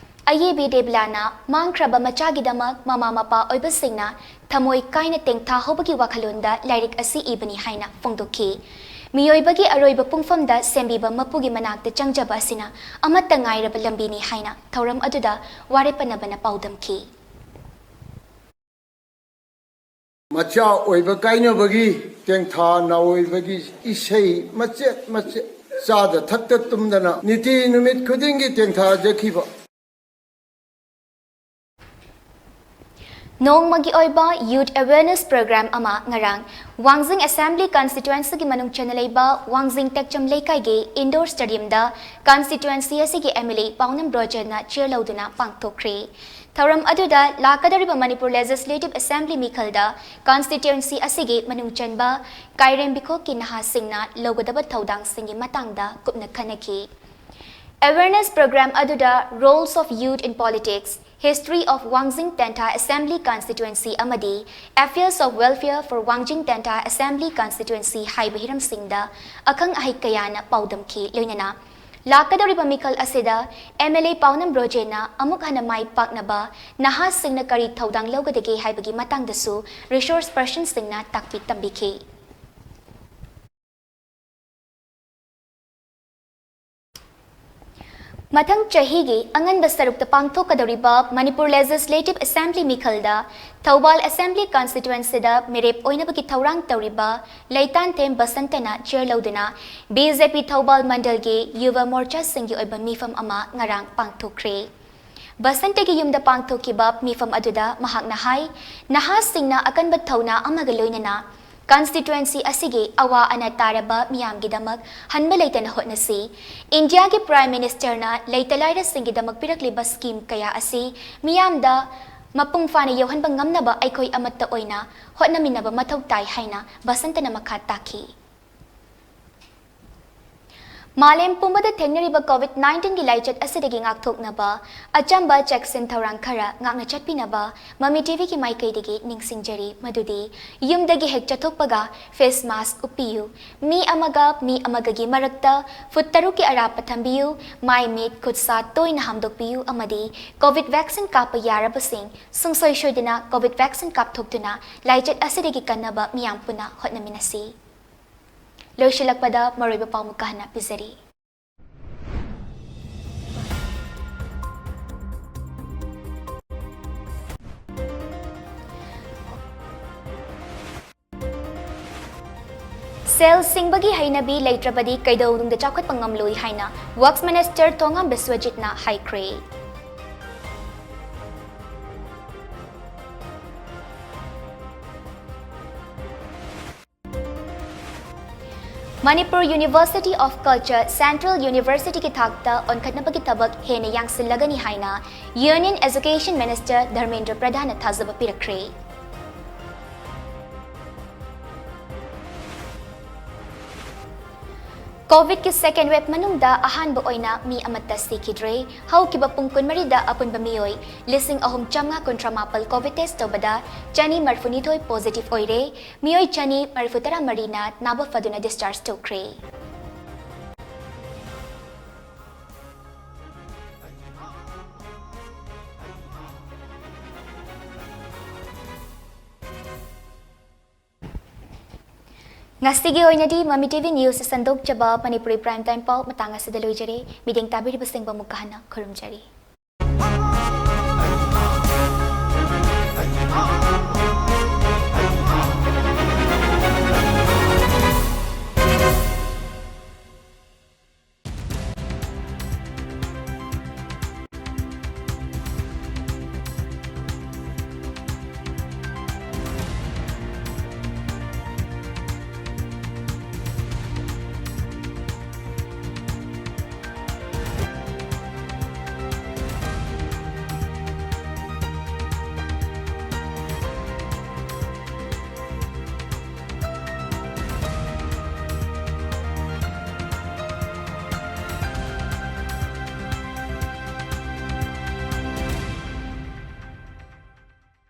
ꯑꯌꯦꯕꯤ ꯗꯦꯕꯂꯥꯅ ꯃꯥꯡꯈ꯭ꯔꯕ ꯃꯆꯥꯒꯤꯗꯃꯛ ꯃꯃꯥ ꯃꯄꯥ ꯑꯣꯏꯕꯁꯤꯡꯅ ꯊꯃꯣꯏ ꯀꯥꯏꯅ ꯇꯦꯡꯊꯥꯍꯧꯕꯒꯤ ꯋꯥꯈꯜꯂꯣꯟꯗ ꯂꯥꯏꯔꯤꯛ ꯑꯁꯤ ꯏꯕꯅꯤ ꯍꯥꯏꯅ ꯐꯣꯡꯗꯣꯛꯈꯤ꯫ ꯃꯤꯑꯣꯏꯕꯒꯤ ꯑꯔꯣꯏꯕ ꯄꯨꯡꯐꯝꯗ ꯁꯦꯝꯕꯤꯕ ꯃꯄꯨꯒꯤ ꯃꯅꯥꯛꯇ ꯆꯪꯖꯕ ꯑꯁꯤꯅ ꯑꯃꯠꯇ ꯉꯥꯏꯔꯕ ꯂꯝꯕꯤꯅꯤ ꯍꯥꯏꯅ ꯊꯧꯔꯝ ꯑꯗꯨꯗ ꯋꯥꯔꯦꯄꯟꯅꯕꯅ ꯄꯥꯎꯗꯝꯈꯤ꯫ ꯃꯆꯥ ꯑꯣꯏꯕ ꯀꯥꯏꯅꯕꯒꯤ ꯇꯦꯡꯊꯥ ꯅꯥꯑꯣꯏꯕꯒꯤ ꯏꯁꯩ ꯃꯆꯦꯠ ꯃꯆꯦꯠ, ꯆꯥꯗ ꯊꯛꯇ ꯇꯨꯝꯗꯅ ꯅꯤꯇꯤ ꯅꯨꯃꯤꯠ ꯈꯨꯗꯤꯡꯒꯤ ꯇꯦꯡꯊꯥꯖꯈꯤꯕ꯫ ꯅꯣꯡꯃꯒꯤ ꯑꯣꯏꯕ Youth Awareness Program ꯑꯃ ꯉꯔꯥꯡ ꯋꯥꯡꯖꯤꯡ Assembly Constituencyꯒꯤ ꯃꯅꯨꯡ ꯆꯟꯅ ꯂꯩꯕ ꯋꯥꯡꯖꯤꯡ ꯇꯦꯛꯆꯝ ꯂꯩꯀꯥꯏꯒꯤ Indoor Stadiumꯗ constituency ꯑꯁꯤꯒꯤ MLA ꯄꯥꯎꯅꯝ ꯕ꯭ꯔꯣꯖꯦꯟꯅ chair ꯂꯧꯗꯨꯅ ꯄꯥꯡꯊꯣꯛꯈ꯭ꯔꯦ꯫ ꯊꯧꯔꯝ ꯑꯗꯨꯗ ꯂꯥꯛꯀꯗꯧꯔꯤꯕ ꯃꯅꯤꯄꯨꯔ Legislative Assembly ꯃꯤꯈꯜꯗ constituency ꯑꯁꯤꯒꯤ ꯃꯅꯨꯡ ꯆꯟꯕ ꯀꯥꯏꯔꯦꯝꯕꯤꯈꯣꯛꯀꯤ ꯅꯍꯥꯁꯤꯡꯅ ꯂꯧꯒꯗꯕ ꯊꯧꯗꯥꯡꯁꯤꯡꯒꯤ ꯃꯇꯥꯡꯗ ꯀꯨꯞꯅ ꯈꯟꯅꯈꯤ꯫ Awareness Program ꯑꯗꯨꯗ Roles of Youth in Politics, History of Wangjing Tentha Assembly Constituency ꯑꯃꯗꯤ Affairs of Welfare for Wangjing Tentha Assembly Constituency ꯍꯥꯏꯕ ꯍꯤꯔꯝꯁꯤꯡꯗ ꯑꯈꯪ ꯑꯍꯩ ꯀꯌꯥꯅ ꯄꯥꯎꯗꯝꯈꯤ꯫ ꯂꯣꯏꯅꯅ ꯂꯥꯛꯀꯗꯧꯔꯤꯕ ꯃꯤꯈꯜ ꯑꯁꯤꯗ MLA ꯄꯥꯎꯅꯝ ꯕ꯭ꯔꯣꯖꯦꯟꯅ ꯑꯃꯨꯛ ꯍꯟꯅ ꯃꯥꯏ ꯄꯥꯛꯅꯕ ꯅꯍꯥꯁꯤꯡꯅ ꯀꯔꯤ ꯊꯧꯗꯥꯡ ꯂꯧꯒꯗꯒꯦ ꯍꯥꯏꯕꯒꯤ ꯃꯇꯥꯡꯗꯁꯨ resource personꯁꯤꯡꯅ ꯇꯥꯛꯄꯤ ꯇꯝꯕꯤꯈꯤ꯫ ꯃꯊꯪ ꯆꯍꯤꯒꯤ ꯑꯉꯟꯕ ꯁꯔꯨꯛꯇ ꯄꯥꯡꯊꯣꯛꯀꯗꯧꯔꯤꯕ Manipur Legislative Assembly ꯃꯤꯈꯜꯗ Thoubal Assembly Constituencyꯗ ꯃꯤꯔꯦꯞ ꯑꯣꯏꯅꯕꯒꯤ ꯊꯧꯔꯥꯡ ꯇꯧꯔꯤꯕ ꯂꯩꯇꯥꯟꯊꯦꯝ ꯕꯁꯟꯇꯅ chair ꯂꯧꯗꯨꯅ BJP ꯊꯧꯕꯥꯜ ꯃꯟꯗꯜꯒꯤ ꯌꯨꯕ ꯃꯣꯔꯆꯥꯁꯤꯡꯒꯤ ꯑꯣꯏꯕ ꯃꯤꯐꯝ ꯑꯃ ꯉꯔꯥꯡ ꯄꯥꯡꯊꯣꯛꯈ꯭ꯔꯦ꯫ ꯕꯁꯟꯇꯒꯤ ꯌꯨꯝꯗ ꯄꯥꯡꯊꯣꯛꯈꯤꯕ ꯃꯤꯐꯝ ꯑꯗꯨꯗ ꯃꯍꯥꯛꯅ ꯍꯥꯏ, ꯅꯍꯥꯁꯤꯡꯅ ꯑꯀꯟꯕ ꯊꯧꯅꯥ ꯑꯃꯒ ꯂꯣꯏꯅꯅ constituency ꯑꯁꯤꯒꯤ ꯑꯋꯥ ꯑꯅꯥ ꯇꯥꯔꯕ ꯃꯤꯌꯥꯝꯒꯤꯗꯃꯛ ꯍꯟꯕ ꯂꯩꯇꯅ ꯍꯣꯠꯅꯁꯤ꯫ ꯏꯟꯗꯤꯌꯥꯒꯤ Prime Ministerꯅ ꯂꯩꯇ ꯂꯥꯏꯔꯁꯤꯡꯒꯤꯗꯃꯛ ꯄꯤꯔꯛꯂꯤꯕ scheme ꯀꯌꯥ ꯑꯁꯤ ꯃꯤꯌꯥꯝꯗ ꯃꯄꯨꯡ ꯐꯥꯅ ꯌꯧꯍꯟꯕ ꯉꯝꯅꯕ ꯑꯩꯈꯣꯏ ꯑꯃꯠꯇ ꯑꯣꯏꯅ ꯍꯣꯠꯅꯃꯤꯟꯅꯕ ꯃꯊꯧ ꯇꯥꯏ ꯍꯥꯏꯅ ꯕꯁꯟꯇꯅ ꯃꯈꯥ ꯇꯥꯈꯤ꯫ ꯃꯥꯂꯦꯝ ꯄꯨꯝꯕꯗ ꯊꯦꯡꯅꯔꯤꯕ COVID nineteenꯒꯤ ꯂꯥꯏꯆꯠ ꯑꯁꯤꯗꯒꯤ ꯉꯥꯛꯊꯣꯛꯅꯕ ꯑꯆꯝꯕ ꯆꯦꯛꯁꯤꯟ ꯊꯧꯔꯥꯡ ꯈꯔ ꯉꯥꯛꯅ ꯆꯠꯄꯤꯅꯕ ꯃꯃꯤ TVꯒꯤ ꯃꯥꯏꯀꯩꯗꯒꯤ ꯅꯤꯡꯁꯤꯡꯖꯔꯤ꯫ ꯃꯗꯨꯗꯤ ꯌꯨꯝꯗꯒꯤ ꯍꯦꯛ ꯆꯠꯊꯣꯛꯄꯒ face mask ꯎꯞꯄꯤꯌꯨ, ꯃꯤ ꯑꯃꯒ ꯃꯤ ꯑꯃꯒꯒꯤ ꯃꯔꯛꯇ foot ꯇꯔꯨꯛꯀꯤ ꯑꯔꯥꯞꯄ ꯊꯝꯕꯤꯌꯨ, ꯃꯥꯏ ꯃꯤꯠ ꯈꯨꯠ ꯁꯥ ꯇꯣꯏꯅ ꯍꯥꯝꯗꯣꯛꯄꯤꯌꯨ ꯑꯃꯗꯤ COVID vaccine ꯀꯥꯞꯄ ꯌꯥꯔꯕꯁꯤꯡ ꯁꯨꯡꯁꯣꯏ ꯁꯣꯏꯗꯅ COVID vaccine ꯀꯥꯞꯊꯣꯛꯇꯨꯅ ꯂꯥꯏꯆꯠ ꯑꯁꯤꯗꯒꯤ ꯀꯟꯅꯕ ꯃꯤꯌꯥꯝ ꯄꯨꯟꯅ ꯍꯣꯠꯅꯃꯤꯟꯅꯁꯤ꯫ ꯂꯣꯏꯁꯤꯜꯂꯛꯄꯗ ꯃꯔꯨꯑꯣꯏꯕ ꯄꯥꯎ ꯑꯃꯨꯛꯀ ꯍꯟꯅ ꯄꯤꯖꯔꯤ꯫ ꯁꯦꯜ ꯁꯤꯡꯕꯒꯤ ꯍꯩꯅꯕꯤ ꯂꯩꯇ꯭ꯔꯕꯗꯤ ꯀꯩꯗꯧꯅꯨꯡꯗ ꯆꯥꯎꯈꯠꯄ ꯉꯝꯂꯣꯏ ꯍꯥꯏꯅ Works Minister ꯊꯣꯉꯥꯝ ꯕꯤꯁ꯭ꯋꯖꯤꯠꯅ ꯍꯥꯏꯈ꯭ꯔꯦ꯫ Manipur University of Culture Central Universityꯒꯤ ꯊꯥꯛꯇ ꯑꯣꯟꯈꯠꯅꯕꯒꯤ ꯊꯕꯛ ꯍꯦꯟꯅ ꯌꯥꯡꯁꯤꯜꯂꯒꯅꯤ ꯍꯥꯏꯅ Union Education Minister ꯙꯔꯃꯦꯟꯗ꯭ꯔ ꯄ꯭ꯔꯙꯥꯟꯅ ꯊꯥꯖꯕ ꯄꯤꯔꯛꯈ꯭ꯔꯦ꯫ ꯀꯣꯚꯤꯗꯀꯤ second wave ꯃꯅꯨꯡꯗ ꯑꯍꯥꯟꯕ ꯑꯣꯏꯅ ꯃꯤ ꯑꯃꯠꯇ ꯁꯤꯈꯤꯗ꯭ꯔꯦ꯫ ꯍꯧꯈꯤꯕ ꯄꯨꯡ ꯀꯨꯟꯃꯔꯤꯗ ꯑꯄꯨꯟꯕ ꯃꯤꯑꯣꯏ ꯂꯤꯁꯤꯡ ꯑꯍꯨꯝ ꯆꯥꯝꯃꯉꯥ ꯀꯨꯟꯊ꯭ꯔꯥ ꯃꯥꯄꯜ ꯀꯣꯚꯤꯗ ꯇꯦꯁ ꯇꯧꯕꯗ ꯆꯅꯤ ꯃꯔꯤꯐꯨꯅꯤꯊꯣꯏ positive ꯑꯣꯏꯔꯦ꯫ ꯃꯤꯑꯣꯏ ꯆꯅꯤ ꯃꯔꯤꯐꯨꯇꯔꯥ ꯃꯔꯤꯅ ꯅꯥꯕ ꯐꯗꯨꯅ discharge ꯇꯧꯈ꯭ꯔꯦ꯫ ꯉꯁꯤꯒꯤ ꯑꯣꯏꯅꯗꯤ ꯃꯃꯤ ꯇꯤꯚꯤ ꯅ꯭ꯌꯨꯁ ꯁꯟꯗꯣꯛꯆꯕ ꯃꯅꯤꯄꯨꯔꯤ prime time ꯄꯥꯎ ꯃꯇꯥꯡ ꯑꯁꯤꯗ ꯂꯣꯏꯖꯔꯦ꯫ ꯃꯤꯠꯌꯦꯡ ꯇꯥꯕꯤꯔꯤꯕꯁꯤꯡꯕꯨ ꯑꯃꯨꯛꯀ ꯍꯟꯅ ꯈꯨꯔꯨꯝꯖꯔꯤ꯫